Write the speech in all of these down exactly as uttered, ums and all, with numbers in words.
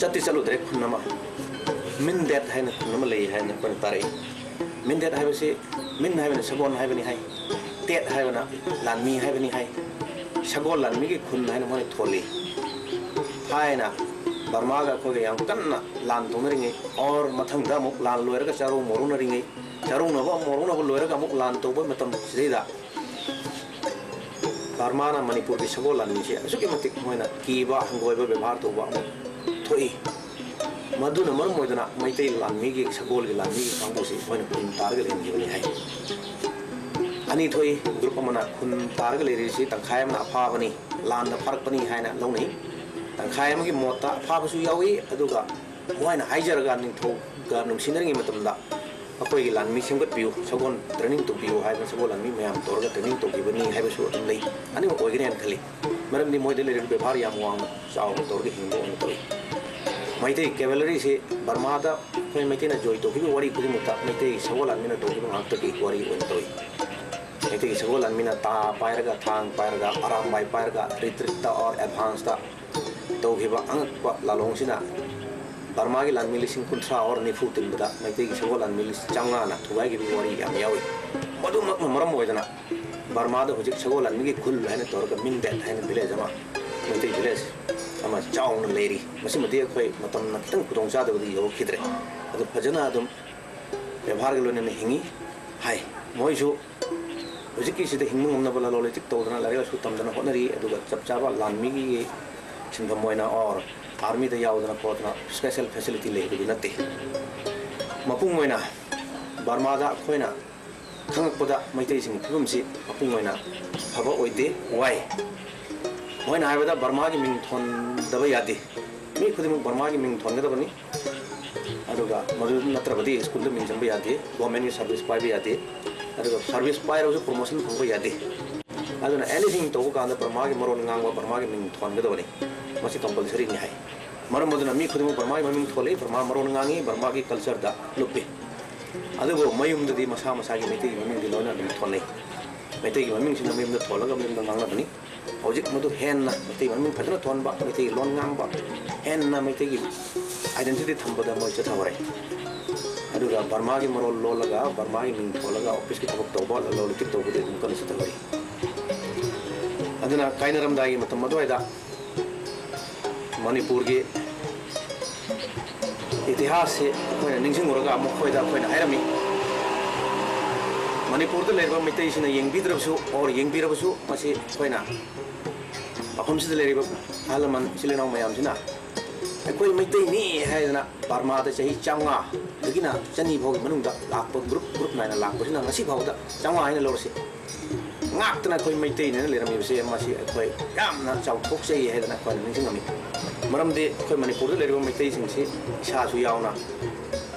ꯆꯠꯇꯤ ꯆꯠꯂꯨꯗ꯭ꯔꯦ꯫ ꯈꯨꯟ ꯑꯃ, ꯃꯤꯟꯗꯦꯠ ꯍꯥꯏꯅ ꯈꯨꯟ ꯑꯃ ꯂꯩ ꯍꯥꯏꯅ ꯑꯩꯈꯣꯏꯅ ꯇꯥꯔꯛꯏ꯫ ꯃꯤꯟꯗꯦꯠ ꯍꯥꯏꯕꯁꯤ, ꯃꯤꯟ ꯍꯥꯏꯕꯅ ꯁꯒꯣꯜ ꯍꯥꯏꯕꯅꯤ ꯍꯥꯏ, ꯇꯦꯠ ꯍꯥꯏꯕꯅ ꯂꯥꯟꯃꯤ ꯍꯥꯏꯕꯅꯤ ꯍꯥꯏ꯫ ꯁꯒꯣꯜ ꯂꯥꯟꯃꯤꯒꯤ ꯈꯨꯟ ꯍꯥꯏꯅ ꯃꯣꯏꯅ ꯊꯣꯜꯂꯤ꯫ ꯊꯥꯏꯅ ꯕꯔꯃꯥꯒ ꯑꯩꯈꯣꯏꯒ ꯌꯥꯝ ꯀꯟꯅ ꯂꯥꯟ ꯇꯧꯅꯔꯤꯉꯩ, ꯑꯣꯔ ꯃꯊꯪꯗ ꯑꯃꯨꯛ ꯂꯥꯟ ꯂꯣꯏꯔꯒ ꯆꯥꯔꯧ ꯃꯧꯔꯧꯅꯔꯤꯉꯩ, ꯆꯥꯔꯧꯅꯕ ꯃꯧꯔꯧꯅꯕ ꯂꯣꯏꯔꯒ ꯑꯃꯨꯛ ꯂꯥꯟ ꯇꯧꯕ ꯃꯇꯝꯁꯤꯗꯩꯗ ꯕꯔꯃꯥꯅ ꯃꯅꯤꯄꯨꯔꯒꯤ ꯁꯒꯣꯜ ꯂꯥꯟꯃꯤꯁꯦ ꯑꯁꯨꯛꯀꯤ ꯃꯇꯤꯛ ꯃꯣꯏꯅ ꯀꯤꯕ, ꯍꯪꯒꯣꯏꯕ, ꯕꯦꯕꯥꯔ ꯇꯧꯕ ꯑꯃ ꯊꯣꯛꯏ꯫ ꯃꯗꯨꯅ ꯃꯔꯝ ꯑꯣꯏꯗꯨꯅ ꯃꯩꯇꯩ ꯂꯥꯟꯃꯤꯒꯤ, ꯁꯒꯣꯜꯒꯤ ꯂꯥꯟꯃꯤꯒꯤ ꯀꯥꯡꯕꯨꯁꯤ ꯃꯣꯏꯅ ꯈꯨꯟ ꯇꯥꯔꯒ ꯂꯩꯍꯟꯈꯤꯕꯅꯤ ꯍꯥꯏ꯫ ꯑꯅꯤ ꯊꯣꯛꯏ꯫ ꯒ꯭ꯔꯨꯞ ꯑꯃꯅ ꯈꯨꯟ ꯇꯥꯔꯒ ꯂꯩꯔꯤꯁꯤ ꯇꯪꯈꯥꯏ ꯑꯃꯅ ꯑꯐꯥꯕꯅꯤ, ꯂꯥꯟꯗ ꯐꯥꯔꯛꯄꯅꯤ ꯍꯥꯏꯅ ꯂꯧꯅꯩ꯫ ꯇꯪꯈꯥꯏ ꯑꯃꯒꯤ ꯃꯣꯠꯇ ꯑꯐꯥꯕꯁꯨ ꯌꯥꯎꯏ, ꯑꯗꯨꯒ ꯃꯣꯏꯅ ꯍꯥꯏꯖꯔꯒ ꯅꯤꯡꯊꯧꯒ ꯅꯨꯡꯁꯤꯅꯔꯤꯉꯩ ꯃꯇꯝꯗ ꯑꯩꯈꯣꯏꯒꯤ ꯂꯥꯟꯃꯤ ꯁꯦꯝꯒꯠꯄꯤꯌꯨ, ꯁꯒꯣꯜ ꯇ꯭ꯔꯦꯅꯤꯡ ꯇꯧꯕꯤꯌꯨ ꯍꯥꯏꯗꯅ ꯁꯒꯣꯜ ꯂꯥꯟꯃꯤ ꯃꯌꯥꯝ ꯇꯧꯔꯒ ꯇ꯭ꯔꯦꯅꯤꯡ ꯇꯧꯈꯤꯕꯅꯤ ꯍꯥꯏꯕꯁꯨ ꯑꯗꯨꯝ ꯂꯩ꯫ ꯑꯅꯤꯃꯛ ꯑꯣꯏꯒꯅꯤ ꯍꯥꯏꯅ ꯈꯜꯂꯤ꯫ ꯃꯔꯝꯗꯤ ꯃꯣꯏꯗ ꯂꯩꯔꯤꯕ ꯕꯦꯕꯥꯔ ꯌꯥꯝ ꯋꯥꯡꯅ, ꯆꯥꯎꯅ ꯇꯧꯔꯒ ꯍꯤꯡꯕ ꯑꯣꯏꯅ ꯇꯧꯏ꯫ ꯃꯩꯇꯩ ꯀꯦꯚꯦꯂꯔꯤꯁꯤ ꯕꯔꯃꯥꯗ ꯑꯩꯈꯣꯏ ꯃꯩꯇꯩꯅ ꯖꯣꯏ ꯇꯧꯈꯤꯕ ꯋꯥꯔꯤ ꯈꯨꯗꯤꯡꯃꯛꯇ ꯃꯩꯇꯩ ꯁꯒꯣꯜ ꯂꯥꯟꯃꯤꯅ ꯇꯧꯈꯤꯕ ꯉꯥꯛꯇꯒꯤ ꯋꯥꯔꯤ ꯑꯣꯏꯅ ꯇꯧꯏ꯫ ꯃꯩꯇꯩꯒꯤ ꯁꯒꯣꯜ ꯂꯥꯟꯃꯤꯅ ꯇꯥ ꯄꯥꯏꯔꯒ, ꯊꯥꯡ ꯄꯥꯏꯔꯒ, ꯑꯔꯥꯝꯕꯥꯏ ꯄꯥꯏꯔꯒ ꯔꯤꯇ꯭ꯔꯤꯠꯇ ꯑꯣꯔ ꯑꯦꯗꯚꯥꯟꯁꯇ ꯇꯧꯈꯤꯕ ꯑꯉꯛꯄ ꯂꯥꯂꯣꯡꯁꯤꯅ ꯕꯔꯃꯥꯒꯤ ꯂꯥꯟꯃꯤ ꯂꯤꯁꯤꯡ ꯀꯨꯟꯊ꯭ꯔꯥ ꯑꯣꯔ ꯅꯤꯐꯨ ꯇꯤꯟꯕꯗ ꯃꯩꯇꯩꯒꯤ ꯁꯒꯣꯜ ꯂꯥꯟꯃꯤ ꯂꯤꯁꯤꯡ ꯆꯥꯝꯃꯉꯥꯅ ꯊꯨꯒꯥꯏꯈꯤꯕꯒꯤ ꯋꯥꯔꯤ ꯌꯥꯝ ꯌꯥꯎꯏ꯫ ꯃꯗꯨꯃꯛꯅ ꯃꯔꯝ ꯑꯣꯏꯗꯅ ꯕꯔꯃꯥꯗ ꯍꯧꯖꯤꯛ ꯁꯒꯣꯜ ꯂꯥꯟꯃꯤꯒꯤ ꯈꯨꯜ ꯍꯥꯏꯅ ꯇꯧꯔꯒ ꯃꯤꯟꯗꯦꯠ ꯍꯥꯏꯅ ꯚꯤꯂꯦꯖ ꯑꯃ, ꯃꯩꯇꯩ ꯚꯤꯂꯦꯖ ꯑꯃ ꯆꯥꯎꯅ ꯂꯩꯔꯤ꯫ ꯃꯁꯤꯃꯗꯤ ꯑꯩꯈꯣꯏ ꯃꯇꯝꯅ ꯈꯤꯇꯪ ꯈꯨꯗꯣꯡ ꯆꯥꯗꯕꯗꯤ ꯌꯧꯔꯛꯈꯤꯗ꯭ꯔꯦ꯫ ꯑꯗꯨ ꯐꯖꯅ ꯑꯗꯨꯝ ꯕꯦꯕꯥꯔꯒ ꯂꯣꯏꯅꯅ ꯍꯤꯡꯉꯤ ꯍꯥꯏ꯫ ꯃꯣꯏꯁꯨ ꯍꯧꯖꯤꯛꯀꯤꯁꯤꯗ ꯍꯤꯡꯕ ꯉꯝꯅꯕ ꯂꯂꯣꯟ ꯏꯇꯤꯛ ꯇꯧꯗꯅ, ꯂꯥꯏꯔꯤꯛ ꯂꯥꯏꯁꯨ ꯇꯝꯗꯅ ꯍꯣꯠꯅꯔꯤ꯫ ꯑꯗꯨꯒ ꯆꯞ ꯆꯥꯕ ꯂꯥꯟꯃꯤꯒꯤ ꯁꯤꯟꯐꯝ ꯑꯣꯏꯅ ꯑꯣꯔ ꯑꯥꯔꯃꯤꯗ ꯌꯥꯎꯗꯅ ꯈꯣꯠꯇꯅ ꯁ꯭ꯄꯦꯁꯦꯜ ꯐꯦꯁꯤꯂꯤꯇꯤ ꯂꯩꯕꯗꯤ ꯅꯠꯇꯦ꯫ ꯃꯄꯨꯡ ꯑꯣꯏꯅ ꯕꯔꯃꯥꯗ ꯑꯩꯈꯣꯏꯅ ꯈꯪꯉꯛꯄꯗ ꯃꯩꯇꯩꯁꯤꯡꯒꯤ ꯐꯤꯕꯝꯁꯤ ꯃꯄꯨꯡ ꯑꯣꯏꯅ ꯐꯕ ꯑꯣꯏꯗꯦ, ꯋꯥꯏ꯫ ꯃꯣꯏꯅ ꯍꯥꯏꯕꯗ ꯕꯔꯃꯥꯒꯤ ꯃꯤꯡ ꯊꯣꯟꯗꯕ ꯌꯥꯗꯦ, ꯃꯤ ꯈꯨꯗꯤꯡꯃꯛ ꯕꯔꯃꯥꯒꯤ ꯃꯤꯡ ꯊꯣꯟꯒꯗꯕꯅꯤ꯫ ꯑꯗꯨꯒ ꯃꯗꯨ ꯅꯠꯇ꯭ꯔꯕꯗꯤ ꯁ꯭ꯀꯨꯜꯗ ꯃꯤꯡ ꯆꯟꯕ ꯌꯥꯗꯦ, ꯒꯣꯔꯃꯦꯟꯒꯤ ꯁꯥꯔꯚꯤꯁ ꯄꯥꯏꯕ ꯌꯥꯗꯦ, ꯑꯗꯨꯒ ꯁꯥꯔꯚꯤꯁ ꯄꯥꯏꯔꯕꯁꯨ ꯄ꯭ꯔꯣꯃꯣꯁꯟ ꯐꯪꯕ ꯌꯥꯗꯦ꯫ ꯑꯗꯨꯅ ꯑꯦꯅꯤꯊꯤꯡ ꯇꯧꯕ ꯀꯥꯟꯗ ꯕꯔꯃꯥꯒꯤ ꯃꯔꯣꯟ ꯉꯥꯡꯕ, ꯕꯔꯃꯥꯒꯤ ꯃꯤꯡ ꯊꯣꯟꯒꯗꯕꯅꯤ꯫ ꯃꯁꯤ ꯀꯝꯄꯜꯁꯔꯤꯅꯤ ꯍꯥꯏ꯫ ꯃꯔꯝ ꯑꯗꯨꯅ ꯃꯤ ꯈꯨꯗꯤꯡꯃꯛ ꯕꯔꯃꯥꯒꯤ ꯃꯃꯤꯡ ꯊꯣꯜꯂꯤ, ꯕꯔꯃꯥ ꯃꯔꯣꯟ ꯉꯥꯡꯉꯤ, ꯕꯔꯃꯥꯒꯤ ꯀꯜꯆꯔꯗ ꯂꯨꯞꯄꯤ꯫ ꯑꯗꯨꯕꯨ ꯃꯌꯨꯝꯗꯗꯤ ꯃꯁꯥ ꯃꯁꯥꯒꯤ ꯃꯩꯇꯩꯒꯤ ꯃꯃꯤꯡꯗꯤ ꯂꯣꯏꯅ ꯑꯗꯨꯝ ꯊꯣꯟꯅꯩ꯫ ꯃꯩꯇꯩꯒꯤ ꯃꯃꯤꯡꯁꯤꯅ ꯃꯌꯨꯝꯗ ꯊꯣꯜꯂꯒ ꯃꯌꯨꯝꯗ ꯉꯥꯡꯅꯕꯅꯤ꯫ ꯍꯧꯖꯤꯛ ꯃꯗꯨ ꯍꯦꯟꯅ ꯃꯩꯇꯩ ꯃꯃꯤꯡ ꯐꯖꯅ ꯊꯣꯟꯕ, ꯃꯩꯇꯩꯒꯤ ꯂꯣꯟ ꯉꯥꯡꯕ, ꯍꯦꯟꯅ ꯃꯩꯇꯩꯒꯤ identity ꯊꯝꯕꯗ ꯃꯣꯏ ꯆꯠꯊꯍꯧꯔꯦ꯫ ꯑꯗꯨꯒ ꯕꯔꯃꯥꯒꯤ ꯃꯔꯣꯜ ꯂꯣꯜꯂꯒ, ꯕꯔꯃꯥꯒꯤ ꯃꯤꯡ ꯊꯣꯜꯂꯒ officeꯀꯤ ꯊꯕꯛ ꯇꯧꯕ, ꯂꯂꯣꯟ ꯏꯇꯤꯛ ꯇꯧꯕꯗ ꯑꯗꯨꯝ ꯀꯟꯅ ꯆꯠꯊꯍꯧꯔꯤ꯫ ꯑꯗꯨꯅ ꯀꯥꯏꯅꯔꯝꯗꯥꯏꯒꯤ ꯃꯇꯝ ꯑꯗꯨꯋꯥꯏꯗ ꯃꯅꯤꯄꯨꯔꯒꯤ ꯏꯇꯤꯍꯥꯁꯁꯤ ꯑꯩꯈꯣꯏꯅ ꯅꯤꯡꯁꯤꯡꯉꯨꯔꯒ ꯃꯈꯣꯏꯗ ꯑꯩꯈꯣꯏꯅ ꯍꯥꯏꯔꯝꯃꯤ, ꯃꯅꯤꯄꯨꯔꯗ ꯂꯩꯔꯤꯕ ꯃꯩꯇꯩꯁꯤꯡꯅ ꯌꯦꯡꯕꯤꯗ꯭ꯔꯕꯁꯨ, or ꯌꯦꯡꯕꯤꯔꯕꯁꯨ, ꯃꯁꯤ ꯑꯩꯈꯣꯏꯅ ꯃꯐꯝꯁꯤꯗ ꯂꯩꯔꯤꯕ ꯑꯍꯜ ꯂꯃꯟ, ꯏꯆꯤꯜ ꯏꯅꯥꯎ ꯃꯌꯥꯝꯁꯤꯅ ꯑꯩꯈꯣꯏ ꯃꯩꯇꯩꯅꯤ ꯍꯥꯏꯗꯅ ꯕꯔꯃꯥꯗ ꯆꯍꯤ ꯆꯥꯝꯃꯉꯥꯗꯒꯤꯅ ꯆꯅꯤ ꯐꯥꯎꯒꯤ ꯃꯅꯨꯡꯗ ꯂꯥꯛꯄ group group ꯅꯥꯏꯅ ꯂꯥꯛꯄꯁꯤꯅ ꯉꯁꯤ ꯐꯥꯎꯕꯗ ꯆꯥꯝꯃꯉꯥ ꯍꯥꯏꯅ ꯂꯧꯔꯁꯤ꯫ ꯉꯥꯛꯇꯅ ꯑꯩꯈꯣꯏ ꯃꯩꯇꯩꯅꯦꯅ ꯂꯩꯔꯝꯃꯤꯕꯁꯦ, ꯃꯁꯤ ꯑꯩꯈꯣꯏ ꯌꯥꯝꯅ ꯆꯥꯎꯊꯣꯛꯆꯩ ꯍꯥꯏꯗꯅ ꯑꯩꯈꯣꯏꯅ ꯅꯤꯡꯁꯤꯡꯉꯝꯃꯤ꯫ ꯃꯔꯝꯗꯤ ꯑꯩꯈꯣꯏ ꯃꯅꯤꯄꯨꯔꯗ ꯂꯩꯔꯤꯕ ꯃꯩꯇꯩꯁꯤꯡꯁꯤ ꯏꯁꯥꯁꯨ ꯌꯥꯎꯅ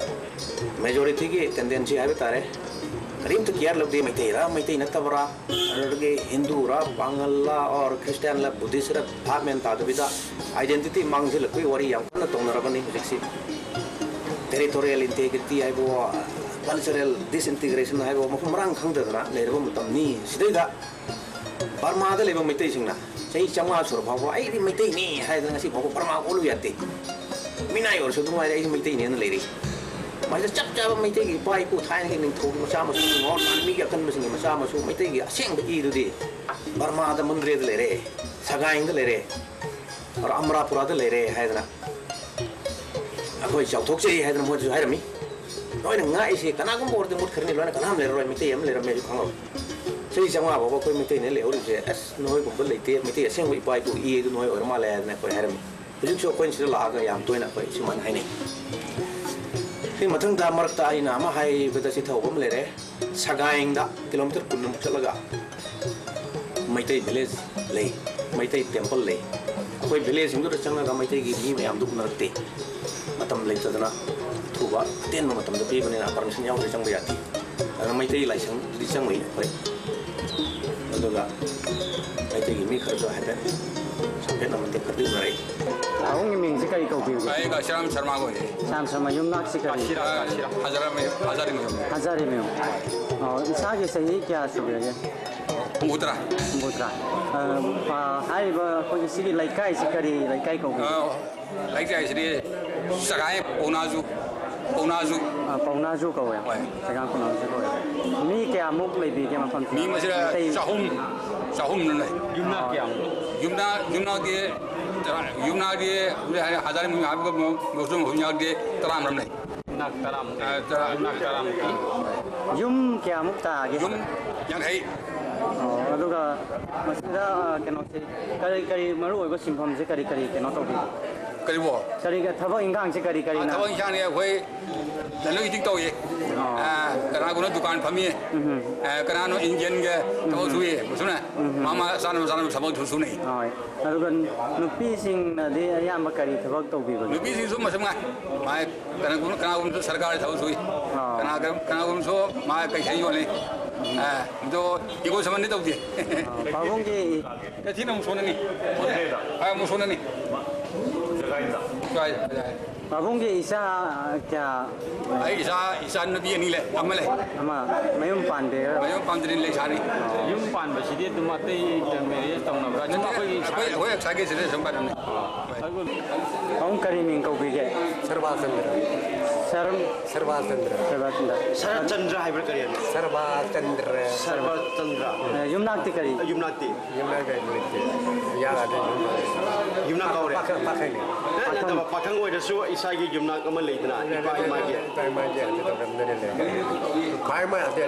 majorityꯒꯤ tendency ꯍꯥꯏꯕ ꯇꯥꯔꯦ, ꯀꯔꯤꯝꯇ care ꯂꯧꯗꯦ, ꯃꯩꯇꯩꯔꯥ ꯃꯩꯇꯩ ꯅꯠꯇꯕ꯭ꯔꯥ, ꯑꯗꯨꯗꯒꯤ ꯍꯤꯟꯗꯨꯔꯥ ꯄꯥꯡꯒꯜꯂꯥ or Christianꯂꯥ Buddhistꯔꯥ ꯚꯥꯞ ꯃꯦꯟ ꯇꯥꯗꯕꯤꯗ identity ꯃꯥꯡꯁꯤꯜꯂꯛꯄꯒꯤ ꯋꯥꯔꯤ ꯌꯥꯝ ꯀꯟꯅ ꯇꯧꯅꯔꯕꯅꯤ ꯍꯧꯖꯤꯛꯁꯤ꯫ Territorial integrity ꯍꯥꯏꯕꯣ, cultural disintegration ꯍꯥꯏꯕꯣ, ꯃꯐꯝ ꯃꯔꯥꯡ ꯈꯪꯗꯗꯅ ꯂꯩꯔꯕ ꯃꯇꯝꯅꯤ꯫ ꯁꯤꯗꯩꯗ ꯕꯔꯃꯥꯗ ꯂꯩꯕ ꯃꯩꯇꯩꯁꯤꯡꯅ ꯆꯍꯤ ꯆꯥꯝꯃꯉꯥ ꯁꯨꯔ ꯐꯥꯎꯕ "ꯑꯩꯗꯤ ꯃꯩꯇꯩꯅꯤ" ꯍꯥꯏꯗꯅ ꯉꯁꯤ ꯐꯥꯎꯕ ꯕꯔꯃꯥ ꯑꯣꯜꯂꯨ ꯌꯥꯗꯦ꯫ ꯃꯤꯅꯥꯏ ꯑꯣꯏꯔꯁꯨ ꯑꯗꯨꯝ ꯍꯥꯏꯔꯦ "ꯑꯩꯗꯤ ꯃꯩꯇꯩꯅꯦꯅ" ꯂꯩꯔꯤ꯫ ꯃꯁꯤꯗ ꯆꯞ ꯆꯥꯕ ꯃꯩꯇꯩꯒꯤ ꯏꯄꯥ ꯏꯄꯨ ꯊꯥꯏꯅꯒꯤ ꯅꯤꯡꯊꯧꯒꯤ ꯃꯆꯥ ꯃꯁꯨ, ꯉꯥꯎꯔ ꯃꯤꯒꯤ ꯑꯀꯟꯕꯁꯤꯡꯒꯤ ꯃꯆꯥ ꯃꯁꯨ, ꯃꯩꯇꯩꯒꯤ ꯑꯁꯦꯡꯕ ꯏꯗꯨꯗꯤ ꯕꯔꯃꯥꯗ, ꯃꯟꯗ꯭ꯔꯦꯗ ꯂꯩꯔꯦ, ꯁꯒꯥꯏꯡꯗ ꯂꯩꯔꯦ, ꯑꯃꯔꯥꯄꯨꯔꯥꯗ ꯂꯩꯔꯦ ꯍꯥꯏꯗꯅ ꯑꯩꯈꯣꯏ ꯆꯥꯎꯊꯣꯛꯆꯩ ꯍꯥꯏꯗꯅ ꯃꯣꯏꯗꯁꯨ ꯍꯥꯏꯔꯝꯃꯤ꯫ ꯅꯣꯏꯅ ꯉꯥꯛꯏꯁꯦ ꯀꯅꯥꯒꯨꯝꯕ ꯑꯣꯏꯔꯗꯤ ꯃꯨꯠꯈ꯭ꯔꯅꯤ, ꯂꯣꯏꯅ ꯀꯅꯥꯝ ꯂꯩꯔꯔꯣꯏ, ꯃꯩꯇꯩ ꯑꯃ ꯂꯩꯔꯝꯃꯦ ꯍꯥꯏꯁꯨ ꯈꯪꯉꯔꯣꯏ꯫ ꯆꯍꯤ ꯆꯥꯝꯃꯉꯥ ꯐꯥꯎꯕ ꯑꯩꯈꯣꯏ ꯃꯩꯇꯩꯅ ꯂꯩꯍꯧꯔꯤꯕꯁꯦ, "ꯑꯁ, ꯅꯣꯏꯒꯨꯝꯕ ꯂꯩꯇꯦ, ꯃꯩꯇꯩ ꯑꯁꯦꯡꯕ ꯏꯄꯥ ꯏꯄꯨ ꯏ ꯑꯗꯨ ꯅꯣꯏ ꯑꯣꯏꯔ ꯃꯥꯜꯂꯦ" ꯍꯥꯏꯗꯅ ꯑꯩꯈꯣꯏ ꯍꯥꯏꯔꯝꯃꯤ꯫ ꯍꯧꯖꯤꯛꯁꯨ ꯑꯩꯈꯣꯏꯅ ꯁꯤꯗ ꯂꯥꯛꯑꯒ ꯌꯥꯝ ꯇꯣꯏꯅ ꯑꯩꯈꯣꯏ ꯁꯨꯃꯥꯏꯅ ꯍꯥꯏꯅꯩ꯫ ꯁꯤ ꯃꯊꯪꯗ ꯃꯔꯛꯇ ꯑꯩꯅ ꯑꯃ ꯍꯥꯏꯕꯗ ꯆꯤꯊꯍꯧꯕ ꯑꯃ ꯂꯩꯔꯦ꯫ ꯁꯒꯥꯏꯡꯗ kilometre ꯀꯨꯟꯃꯨꯛ ꯆꯠꯂꯒ ꯃꯩꯇꯩ village ꯂꯩ, ꯃꯩꯇꯩ temple ꯂꯩ꯫ ꯑꯩꯈꯣꯏ villageꯁꯤꯡꯗꯨꯗ ꯆꯪꯉꯒ ꯃꯩꯇꯩꯒꯤ ꯃꯤ ꯃꯌꯥꯝꯗꯨ ꯎꯅꯔꯛꯇꯦ꯫ ꯃꯇꯝ ꯂꯩꯇꯗꯅ ꯑꯊꯨꯕ ꯑꯇꯦꯟꯕ ꯃꯇꯝꯗ ꯄꯤꯕꯅꯤꯅ permission ꯌꯥꯎꯗ꯭ꯔꯗꯤ ꯆꯪꯕ ꯌꯥꯗꯦ꯫ ꯑꯗꯨꯅ ꯃꯩꯇꯩ ꯂꯥꯏꯁꯪꯗꯤ ꯆꯪꯉꯨꯏ ꯑꯩꯈꯣꯏ꯫ ꯑꯗꯨꯒ ꯃꯩꯇꯩꯒꯤ ꯃꯤ ꯈꯔꯁꯨ ꯍꯥꯏꯐꯦꯠ ꯁꯥꯐꯦꯠꯅ ꯃꯇꯦꯛ ꯈꯔꯗꯤ ꯎꯅꯔꯛꯏ꯫ ꯑꯍꯨꯝꯒꯤ ꯃꯤꯡꯁꯤ ꯀꯔꯤ ꯀꯧꯕꯤꯕꯒꯦ? ꯑꯩ ꯀꯥꯁꯤꯔꯥꯝ ꯁꯔꯃꯥ ꯀꯧꯏ꯫ ꯁꯥꯝ ꯁꯔꯃ, ꯌꯨꯝꯅꯥꯛꯁꯤ ꯀꯔꯤ? ꯀꯥꯁꯤꯔꯥ, ꯀꯥꯁꯤꯔꯥ꯫ ꯍꯖꯥꯔꯥ ꯃꯌꯨꯝ, ꯍꯖꯥꯔꯤ ꯃꯌꯨꯝ꯫ ꯍꯖꯥꯔꯤ ꯃꯌꯨꯝ꯫ ꯑꯣ, ꯏꯁꯥꯒꯤ ꯆꯍꯤ ꯀꯌꯥ ꯁꯨꯕꯤꯔꯒꯦ? ꯍꯨꯝꯐꯨꯇꯔꯥ꯫ ꯍꯨꯝꯐꯨꯇꯔꯥ꯫ ꯑ, ꯑ, ꯍꯥꯏꯔꯤꯕ ꯑꯩꯈꯣꯏꯒꯤ ꯁꯤꯒꯤ ꯂꯩꯀꯥꯏꯁꯤ ꯀꯔꯤ ꯂꯩꯀꯥꯏ ꯀꯧꯕꯤ? ꯑ, ꯂꯩꯀꯥꯏꯁꯤꯗꯤ ꯆꯒꯥꯏ ꯄꯧꯅꯥꯖꯨ, ꯄꯧꯅꯥꯖꯨ꯫ ꯑ, ꯄꯧꯅꯥꯖꯨ ꯀꯧꯋꯦ꯫ ꯍꯣꯏ꯫ ꯆꯒꯥꯏ ꯄꯧꯅꯥꯖꯨ ꯀꯧꯋꯦ꯫ ꯃꯤ ꯀꯌꯥꯃꯨꯛ ꯂꯩꯕꯤꯒꯦ ꯃꯐꯝꯁꯤꯗ? ꯃꯤ ꯃꯁꯤꯗ ꯃꯩꯇꯩ? ꯆꯍꯨꯝ, ꯆꯍꯨꯝ ꯂꯩ꯫ ꯌꯨꯝꯅꯥꯛ ꯀꯌꯥꯃꯨꯛ? ꯌꯨꯝꯅꯥꯛ, ꯌꯨꯝꯅꯥꯛꯇꯤ ꯇꯔꯥ, ꯌꯨꯝꯅꯥꯛꯇꯤ ꯍꯧꯖꯤꯛ ꯍꯥꯏ, ꯍꯖꯥꯔꯤ ꯃꯌꯨꯝ ꯍꯥꯏꯕꯒ ꯃ-, ꯃ-, ꯌꯨꯝꯅꯥꯛ ꯇꯔꯥꯃꯨꯛ ꯂꯩ꯫ ꯌꯨꯝꯅꯥꯛ ꯇꯔꯥꯃꯨꯛ꯫ ꯑ, ꯇꯔꯥ꯫ ꯌꯨꯝꯅꯥꯛ ꯇꯔꯥꯃꯨꯛ꯫ ꯌꯨꯝ ꯀꯌꯥꯃꯨꯛ ꯇꯥꯒꯦ? ꯌꯨꯝ ꯌꯥꯡꯈꯩ꯫ ꯑꯣ, ꯑꯗꯨꯒ ꯃꯁꯤꯗ, ꯑ, ꯀꯩꯅꯣꯁꯦ, ꯀꯔꯤ, ꯀꯔꯤ ꯃꯔꯨ ꯑꯣꯏꯕ ꯁꯤꯟꯐꯝꯁꯦ ꯀꯔꯤ, ꯀꯔꯤ ꯀꯩꯅꯣ ꯇꯧꯕꯤꯒꯦ? ꯀꯔꯤꯕꯣ? ꯀꯔꯤ, ꯊꯕꯛ ꯏꯟꯈꯥꯡꯁꯦ ꯀꯔꯤ, ꯑ, ꯀꯔꯤꯅ? ꯊꯕꯛ ꯏꯟꯈꯥꯡꯁꯦ ꯑꯩꯈꯣꯏ ꯂꯂꯣꯟ ꯏꯇꯤꯛ ꯇꯧꯏ꯫ ꯑꯣ꯫ ꯑ, ꯀꯅꯥꯒꯨꯝꯕ ꯗꯨꯀꯥꯟ ꯐꯝꯃꯤ꯫ ꯎꯝ꯫ ꯑ, ꯀꯅꯥꯅꯣ ꯏꯟꯖꯤꯟꯒ ꯊꯕꯛ ꯎꯝ꯫ ꯁꯨꯏ꯫ ꯃꯁꯤꯅ ꯎꯝ꯫ ꯃꯥ ꯃꯥ ꯆꯥꯅꯕ ꯆꯥꯅꯕ ꯊꯕꯛ ꯁꯨ-, ꯁꯨꯅꯩ꯫ ꯍꯣꯏ꯫ ꯑꯗꯨꯒ ꯅꯨꯄꯤꯁꯤꯡꯅꯗꯤ ꯑꯌꯥꯝꯕ ꯀꯔꯤ ꯊꯕꯛ ꯇꯧꯕꯤꯕꯒꯦ? ꯅꯨꯄꯤꯁꯤꯡꯁꯨ ꯃꯁꯤꯡ ꯉꯥꯏ꯫ ꯃꯥꯏ ꯀꯅꯥꯒꯨꯝ-, ꯀꯅꯥꯒꯨꯝꯕꯁꯨ ꯁꯔꯀꯥꯔꯒꯤ ꯊꯕꯛ ꯁꯨꯏ꯫ ꯑꯥ꯫ ꯀꯅꯥ-, ꯀꯅꯥꯒꯨꯝꯕꯁꯨ ꯃꯥ ꯀꯩꯊꯦꯜ ꯌꯣꯜꯂꯤ꯫ ꯑꯥ, ꯑꯗꯣ ꯏꯒꯣ ꯁꯃꯟꯗꯤ ꯇꯧꯗꯦ꯫ ꯑꯥ, ꯄꯥꯕꯨꯡꯒꯤ ꯀꯩꯊꯦꯜ ꯑꯃꯨꯛ ꯁꯣꯟꯅꯅꯤ꯫ ꯃꯣꯟꯗꯦꯗ꯫ ꯑꯥ, ꯑꯃꯨꯛ ꯁꯣꯟꯅꯅꯤ꯫ ꯖꯒꯥꯏꯗ꯫ ꯖꯒꯥꯏꯗ, ꯖꯒꯥꯏꯗ꯫ ꯄꯥꯕꯨꯡꯒꯤ ꯏꯆꯥ ꯀꯌꯥ? ꯑꯩ ꯏꯆꯥ, ꯏꯆꯥ ꯅꯨꯄꯤ ꯑꯅꯤ ꯂꯩ, ꯑꯃ ꯂꯩ꯫ ꯑꯃ ꯃꯌꯨꯝ ꯄꯥꯟꯗꯦ? ꯃꯌꯨꯝ ꯄꯥꯟꯗ꯭ꯔꯤ, ꯂꯩꯁꯥꯔꯤ꯫ ꯌꯨꯝ ꯄꯥꯟꯕꯁꯤꯗꯤ ꯑꯗꯨꯝ ꯑꯇꯩ ꯃꯦꯔꯦꯖ ꯇꯧꯅꯕ꯭ꯔꯥ? ꯑꯗꯨꯝ ꯑꯩꯈꯣꯏꯒꯤ ꯑꯩꯈꯣꯏ, ꯑꯩꯈꯣꯏ ꯏꯁꯥꯒꯤ ꯁꯤꯗ ꯁꯨꯝ ꯄꯥꯟꯕꯅꯤ꯫ ꯑꯥ꯫ ꯄꯥꯕꯨꯡ ꯀꯔꯤ ꯃꯤꯡ ꯀꯧꯕꯤꯒꯦ? ꯁꯔꯕꯥꯆꯟꯗ꯭ꯔ꯫ ꯁꯔꯝ? ꯁꯔꯕꯥꯆꯟꯗ꯭ꯔ꯫ ꯁꯔꯕꯥꯆꯟꯗ꯭ꯔ꯫ ꯁꯔꯠꯆꯟꯗ꯭ꯔ ꯍꯥꯏꯕ꯭ꯔꯥ ꯀꯔꯤ ꯍꯥꯏꯕ? ꯁꯔꯕꯥꯆꯟꯗ꯭ꯔ꯫ ꯁꯔꯕꯥꯆꯟꯗ꯭ꯔ꯫ ꯑꯦ, ꯌꯨꯝꯅꯥꯛꯇꯤ ꯀꯔꯤ? ꯌꯨꯝꯅꯥꯛꯇꯤ? ꯌꯨꯝꯅꯥꯛ ꯀꯔꯤ ꯂꯩꯇꯦ꯫ ꯌꯥꯔꯗꯤ ꯌꯨꯝꯅꯥꯛ꯫ ꯌꯨꯝꯅꯥꯛ ꯀꯧꯔꯦ? ꯄꯥꯈꯪ, ꯄꯥꯈꯪꯅꯤ꯫ ꯑꯦ, ꯅꯠꯇꯕ, ꯄꯥꯈꯪ ꯑꯣꯏꯔꯁꯨ ꯏꯁꯥꯒꯤ ꯌꯨꯝꯅꯥꯛ ꯑꯃ ꯂꯩꯗꯅ, ꯏꯄꯥ ꯏꯃꯥꯒꯤ꯫ ꯏꯄꯥ ꯏꯃꯥꯒꯤ ꯑꯗꯨ ꯇꯧꯔꯝꯗꯅ ꯂꯩ꯫ ꯈ꯭ꯋꯥꯏ ꯃꯥ ꯑꯗꯨ,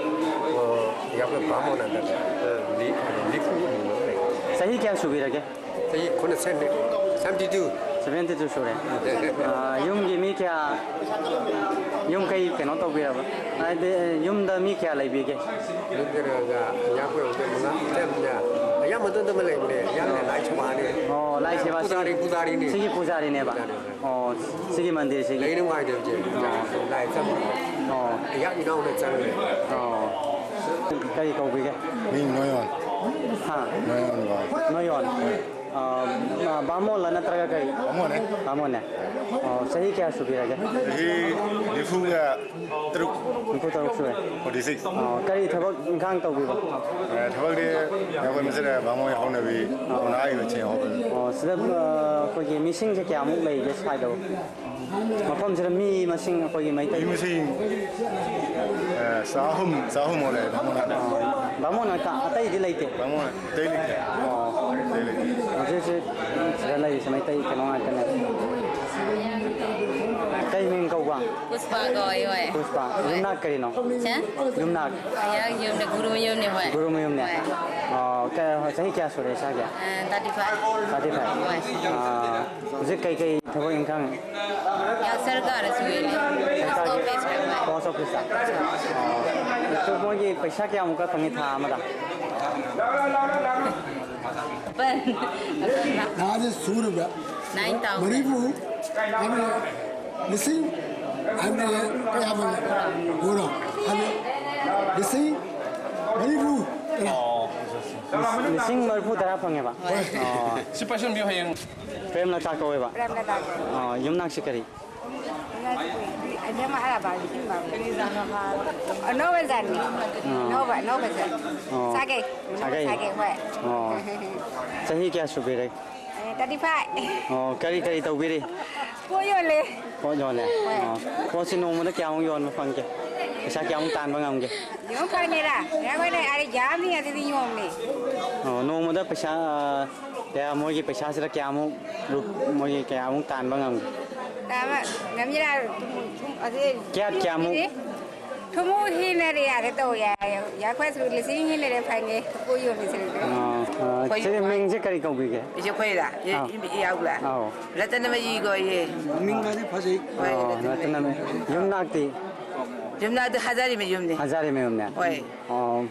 ꯑꯣ, ꯌꯥꯝꯅ ꯚꯥꯃꯣꯟ ꯑꯗꯨ꯫ ꯑꯥ꯫ ꯂꯤ-, ꯂꯤꯐꯨ ꯂꯩ꯫ ꯆꯍꯤ ꯀꯌꯥ ꯁꯨꯕꯤꯔꯒꯦ? ꯆꯍꯤ ꯀꯨꯟ ꯁꯦꯝꯃꯤ꯫ Seventy two꯫ Seventy two ꯁꯨꯔꯦ꯫ ꯑꯥ, ꯌꯨꯝꯒꯤ ꯃꯤ ꯀꯌꯥ, ꯌꯨꯝ ꯀꯩ ꯀꯩꯅꯣ ꯇꯧꯕꯤꯔꯕ? ꯍꯥꯏꯗꯤ, ꯌꯨꯝꯗ ꯃꯤ ꯀꯌꯥ ꯂꯩꯕꯤꯒꯦ? ꯌꯨꯝꯗ ꯌꯥꯝ ꯀꯨꯏꯅ ꯃꯉꯥ, ꯏꯆꯝ ꯏꯆꯥ꯫ ꯑꯌꯥꯝꯕꯗ ꯑꯗꯨꯝ ꯂꯩꯕꯅꯦ꯫ ꯌꯥꯝꯅ ꯂꯥꯏ ꯁꯦꯕꯥꯅꯤ꯫ ꯑꯣ, ꯂꯥꯏ ꯁꯦꯕꯥ ꯁꯤꯒꯤ, ꯄꯨꯖꯥꯔꯤ, ꯄꯨꯖꯥꯔꯤꯅꯦ꯫ ꯁꯤꯒꯤ ꯄꯨꯖꯥꯔꯤꯅꯦꯕ? ꯄꯨꯖꯥꯔꯤ꯫ ꯑꯣ, ꯁꯤꯒꯤ ꯃꯟꯗꯤꯔꯁꯤꯒꯤ? ꯂꯩ ꯅꯨꯡꯉꯥꯏꯇꯦ ꯍꯧꯖꯤꯛ꯫ ꯑꯣ꯫ ꯂꯥꯏ ꯆꯪꯕ꯫ ꯑꯣ꯫ ꯑꯩꯍꯥꯛ ꯏꯅꯥꯎꯅ ꯆꯪꯉꯦ꯫ ꯑꯣ꯫ ꯀꯔꯤ ꯀꯧꯕꯤꯒꯦ? ꯃꯤꯡ ꯅꯣꯌꯣꯟ꯫ ꯍꯥ? ꯅꯣꯌꯣꯟ ꯀꯧꯏ꯫ ꯅꯣꯌꯣꯟ꯫ ꯍꯣꯏ꯫ ꯑꯥ, ꯕꯥꯃꯣꯟꯂ ꯅꯠꯇ꯭ꯔꯒ ꯀꯔꯤ? ꯕꯥꯃꯣꯟꯅꯦ꯫ ꯕꯥꯃꯣꯟꯅꯦ꯫ ꯑꯣ, ꯆꯍꯤ ꯀꯌꯥ ꯁꯨꯕꯤꯔꯒꯦ? ꯆꯍꯤ ꯅꯤꯐꯨꯒ ꯇꯔꯨꯛ꯫ ꯅꯤꯐꯨ ꯇꯔꯨꯛ ꯁꯨꯔꯦ꯫ Forty six꯫ ꯑꯣ, ꯀꯔꯤ ꯊꯕꯛ ꯏꯪꯈꯥꯡ ꯇꯧꯕꯤꯕ? ꯑꯦ, ꯊꯕꯛꯇꯤ ꯑꯩꯈꯣꯏ ꯃꯁꯤꯗ ꯕꯥꯃꯣꯟ ꯍꯧꯅꯕꯤ ꯀꯧꯅꯥ ꯍꯩꯕ ꯆꯦꯡ ꯍꯧꯕ꯫ ꯑꯣ, ꯁꯤꯗ, ꯑꯥ, ꯑꯩꯈꯣꯏꯒꯤ ꯃꯤꯁꯤꯡꯁꯦ ꯀꯌꯥꯃꯨꯛ ꯂꯩꯒꯦ ꯁ꯭ꯋꯥꯏꯗꯕꯨ? ꯃꯐꯝꯁꯤꯗ ꯃꯤ ꯃꯁꯤꯡ ꯑꯩꯈꯣꯏꯒꯤ ꯃꯩꯇꯩ ꯃꯤ ꯃꯁꯤꯡ, ꯑꯦ, ꯆꯍꯨꯝ, ꯆꯍꯨꯝꯃꯨꯛ ꯂꯩ, ꯕꯥꯃꯣꯟ ꯉꯥꯛꯇ꯫ ꯑꯣ, ꯕꯥꯃꯣꯟ ꯉꯥꯛꯇ, ꯑꯇꯩꯗꯤ ꯂꯩꯇꯦ? ꯕꯥꯃꯣꯟ ꯑꯇꯩ ꯂꯩꯇꯦ꯫ ꯑꯣ꯫ ꯑꯇꯩ ꯂꯩꯇꯦ꯫ ꯍꯧꯖꯤꯛ ꯍꯧꯖꯤꯛ ꯁꯤꯗ ꯂꯩꯔꯤꯁꯦ ꯃꯩꯇꯩ ꯀꯩꯅꯣ ꯉꯥꯛꯇꯅꯦ꯫ ꯀꯩ ꯃꯤꯡ ꯀꯧꯕ? ꯄꯨꯁꯄꯥ ꯀꯧꯋꯦ, ꯍꯣꯏ꯫ ꯄꯨꯁꯄꯥ꯫ ꯍꯣꯏ꯫ ꯌꯨꯝꯅꯥꯛ ꯀꯔꯤꯅꯣ? ꯍꯥ? ꯌꯨꯝꯅꯥꯛ꯫ ꯑꯩꯍꯥꯛ ꯌꯨꯝꯗ ꯒꯨꯔꯨ ꯃꯌꯨꯝꯅꯦ, ꯍꯣꯏ꯫ ꯒꯨꯔꯨ ꯃꯌꯨꯝꯅꯦ? ꯍꯣꯏ꯫ ꯑꯣ, ꯀ-, ꯆꯍꯤ ꯀꯌꯥ ꯁꯨꯔꯦ ꯏꯁꯥꯒꯤ? ꯑ, thirty five꯫ Thirty five? ꯍꯣꯏ꯫ ꯑꯥ, ꯍꯧꯖꯤꯛ ꯀꯩꯀꯩ ꯊꯕꯛ ꯏꯪꯈꯥꯡ? ꯑꯩꯍꯥꯛ ꯁꯔꯀꯥꯔꯗ ꯁꯨꯔꯤꯅꯦ꯫ ꯁꯔꯀꯥꯔꯒꯤ post office ꯇ? ꯍꯣꯏ꯫ ꯑꯣ, ꯑꯗꯨ ꯃꯣꯏꯒꯤ ꯄꯩꯁꯥ ꯀꯌꯥꯃꯨꯛꯀ ꯐꯪꯉꯤ ꯊꯥ ꯑꯃꯗ? ꯄꯟ꯫ ꯅꯍꯥꯁꯦ ꯁꯨꯔꯕ꯭ꯔꯥ? Nine thousand꯫ ꯃꯔꯤꯐꯨ ꯍꯥꯏꯕꯗꯤ ꯂꯤꯁꯤꯡ ꯍꯥꯏꯕꯗꯤ ꯀꯌꯥ ꯐꯪꯉꯦ? ꯍꯨꯔꯣ ꯍꯥꯏꯕꯗꯤ ꯂꯤꯁꯤꯡ ꯃꯔꯤꯐꯨ ꯇꯔꯥ꯫ ꯑꯣ꯫ ꯂꯤꯁꯤꯡ ꯃꯔꯤꯐꯨ ꯇꯔꯥ ꯐꯪꯉꯦꯕ? ꯍꯣꯏ꯫ ꯑꯣ꯫ ꯁꯤ ꯄꯥꯏꯁꯟꯕꯤꯌꯨ ꯍꯌꯦꯡ꯫ ꯄ꯭ꯔꯦꯝꯂꯇꯥ ꯀꯧꯋꯦꯕ? ꯄ꯭ꯔꯦꯝꯂꯇꯥ ꯀꯧꯋꯦ꯫ ꯑꯣ, ꯌꯨꯝꯅꯥꯛꯁꯤ ꯀꯔꯤ? ꯑꯅꯧꯕ ꯖꯥꯠꯅꯤ꯫ ꯑꯥ꯫ ꯑꯅꯧꯕ, ꯑꯅꯧꯕ ꯖꯥꯠ꯫ ꯑꯣ꯫ ꯁꯥꯒꯩ꯫ ꯁꯥꯒꯩ? ꯁꯥꯒꯩ, ꯍꯣꯏ꯫ ꯑꯣ꯫ ꯆꯍꯤ ꯀꯌꯥ ꯁꯨꯕꯤꯔꯦ? ꯑꯦ, thirty five꯫ ꯑꯣ, ꯀꯔꯤ ꯀꯔꯤ ꯇꯧꯕꯤꯔꯤ? ꯄꯣꯠ ꯌꯣꯜꯂꯦ꯫ ꯄꯣꯠ ꯌꯣꯜꯂꯦ? ꯍꯣꯏ꯫ ꯑꯣ꯫ ꯄꯣꯠꯁꯤ ꯅꯣꯡꯃꯗ ꯀꯌꯥꯃꯨꯛ ꯌꯣꯟꯕ ꯐꯪꯒꯦ? ꯄꯩꯁꯥ ꯀꯌꯥꯃꯨꯛ ꯇꯥꯟꯕ ꯉꯝꯒꯦ? ꯌꯣꯟ ꯐꯪꯉꯦꯗ꯫ ꯑꯩꯈꯣꯏꯅ ꯑꯥꯗ ꯌꯥꯝꯃꯤ ꯑꯗꯨꯗꯤ ꯌꯣꯝꯃꯦ꯫ ꯑꯣ, ꯅꯣꯡꯃꯗ ꯄꯩꯁꯥ, ꯑ, ꯀꯌꯥ, ꯃꯣꯏꯒꯤ ꯄꯩꯁꯥꯁꯤꯗ ꯀꯌꯥꯃꯨꯛ ꯔꯨꯞ-, ꯃꯣꯏꯒꯤ ꯀꯌꯥꯃꯨꯛ ꯇꯥꯟꯕ ꯉꯝꯒꯦ? ꯇꯥꯟꯕ ꯉꯝꯅꯤꯗ, ꯊꯨꯝ, ꯊꯨꯝ, ꯑꯗꯨ ꯀꯌꯥ, ꯀꯌꯥꯃꯨꯛ? ꯊꯨꯝꯃꯨ ꯍꯦꯟꯅꯔꯦ ꯌꯥꯔꯦ ꯇꯧ ꯌꯥꯏ꯫ ꯌꯥꯈꯣꯏꯁꯨ ꯂꯤꯁꯤꯡ ꯍꯦꯟꯅꯔꯦ ꯐꯪꯉꯦ꯫ ꯄꯣꯠ ꯌꯣꯜꯂꯤꯁꯤꯡꯁꯦ꯫ ꯑ, ꯑ, ꯑꯩꯈꯣꯏ ꯁꯤꯒꯤ ꯃꯤꯡꯁꯦ ꯀꯔꯤ ꯀꯧꯕꯤꯒꯦ? ꯏꯆꯦ ꯑꯩꯈꯣꯏꯔ? ꯏ-, ꯑꯥ꯫ ꯏ-, ꯏꯌꯥꯎꯕ꯭ꯔꯥ? ꯑꯥꯎ꯫ ꯔꯇꯅꯃꯌꯤ ꯀꯧꯏꯌꯦ꯫ ꯃꯤꯡꯒꯗꯤ ꯐꯖꯩ꯫ ꯍꯣꯏ, ꯑꯣ, ꯔꯇꯅꯃꯌꯤ꯫ ꯔꯇꯅꯃꯌꯤ꯫ ꯌꯨꯝꯅꯥꯛꯇꯤ? ꯌꯨꯝꯅꯥꯛꯇꯤ ꯍꯖꯥꯔꯤ ꯃꯌꯨꯝꯅꯤ꯫ ꯍꯖꯥꯔꯤ ꯃꯌꯨꯝꯅꯦ? ꯍꯣꯏ꯫ ꯑꯣ,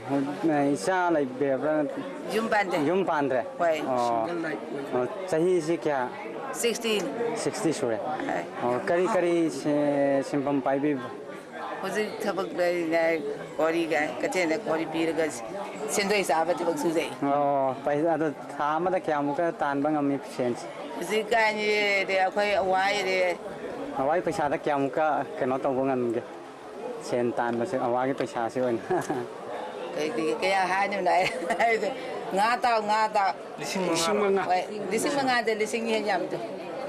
ꯏꯆꯥ ꯂꯩꯕꯤꯔꯕ꯭ꯔꯥ? ꯌꯨꯝ ꯄꯥꯟꯗꯦ꯫ ꯌꯨꯝ ꯄꯥꯟꯗ꯭ꯔꯦ? ꯍꯣꯏ꯫ ꯑꯣ꯫ Single life ꯑꯣꯏꯕ꯫ ꯑꯣ, ꯆꯍꯤꯁꯤ ꯀꯌꯥ? Sixty꯫ Sixty ꯁꯨꯔꯦ? ꯍꯣꯏ꯫ ꯑꯣ, ꯀꯔꯤ ꯀꯔꯤ ꯁꯤ-, ꯁꯤꯟꯐꯝ ꯄꯥꯏꯕꯤꯕ? ꯍꯧꯖꯤꯛ ꯊꯕꯛ ꯂꯩꯔꯤꯉꯥꯏ ꯀꯣꯔꯤꯒ ꯀꯩꯊꯦꯜꯗ ꯀꯣꯔꯤ ꯄꯤꯔꯒ ꯁꯦꯟꯗꯣꯏ ꯆꯥꯕ ꯊꯕꯛ ꯁꯨꯖꯩ꯫ ꯑꯣ, ꯄꯩꯁꯥ ꯑꯗꯣ ꯊꯥ ꯑꯃꯗ ꯀꯌꯥꯃꯨꯛꯀ ꯇꯥꯟꯕ ꯉꯝꯃꯤ ꯁꯦꯟꯁꯦ? ꯍꯧꯖꯤꯛꯀꯥꯟꯁꯤꯗꯤ ꯑꯩꯈꯣꯏ ꯑꯋꯥꯏꯔꯦ꯫ ꯑꯋꯥꯏ ꯄꯩꯁꯥꯗ ꯀꯌꯥꯃꯨꯛꯀ ꯀꯩꯅꯣ ꯇꯧꯕ ꯉꯝꯒꯦ? ꯁꯦꯟ ꯇꯥꯟꯕꯁꯦ ꯑꯋꯥꯒꯤ ꯄꯩꯁꯥꯁꯤ ꯑꯣꯏꯅ꯫ ꯀꯩ-, ꯀꯩ-, ꯀꯌꯥ ꯍꯥꯏꯅꯣ ꯑꯩ ꯍꯥꯏꯗꯣ? ꯉꯥ ꯇꯥꯎ, ꯉꯥ ꯇꯥꯎ꯫ ꯂꯤꯁꯤꯡ ꯃꯉꯥ꯫ ꯍꯣꯏ, ꯂꯤꯁꯤꯡ ꯃꯉꯥꯗ ꯂꯤꯁꯤꯡ ꯍꯦꯟ ꯌꯥꯝꯗꯣ꯫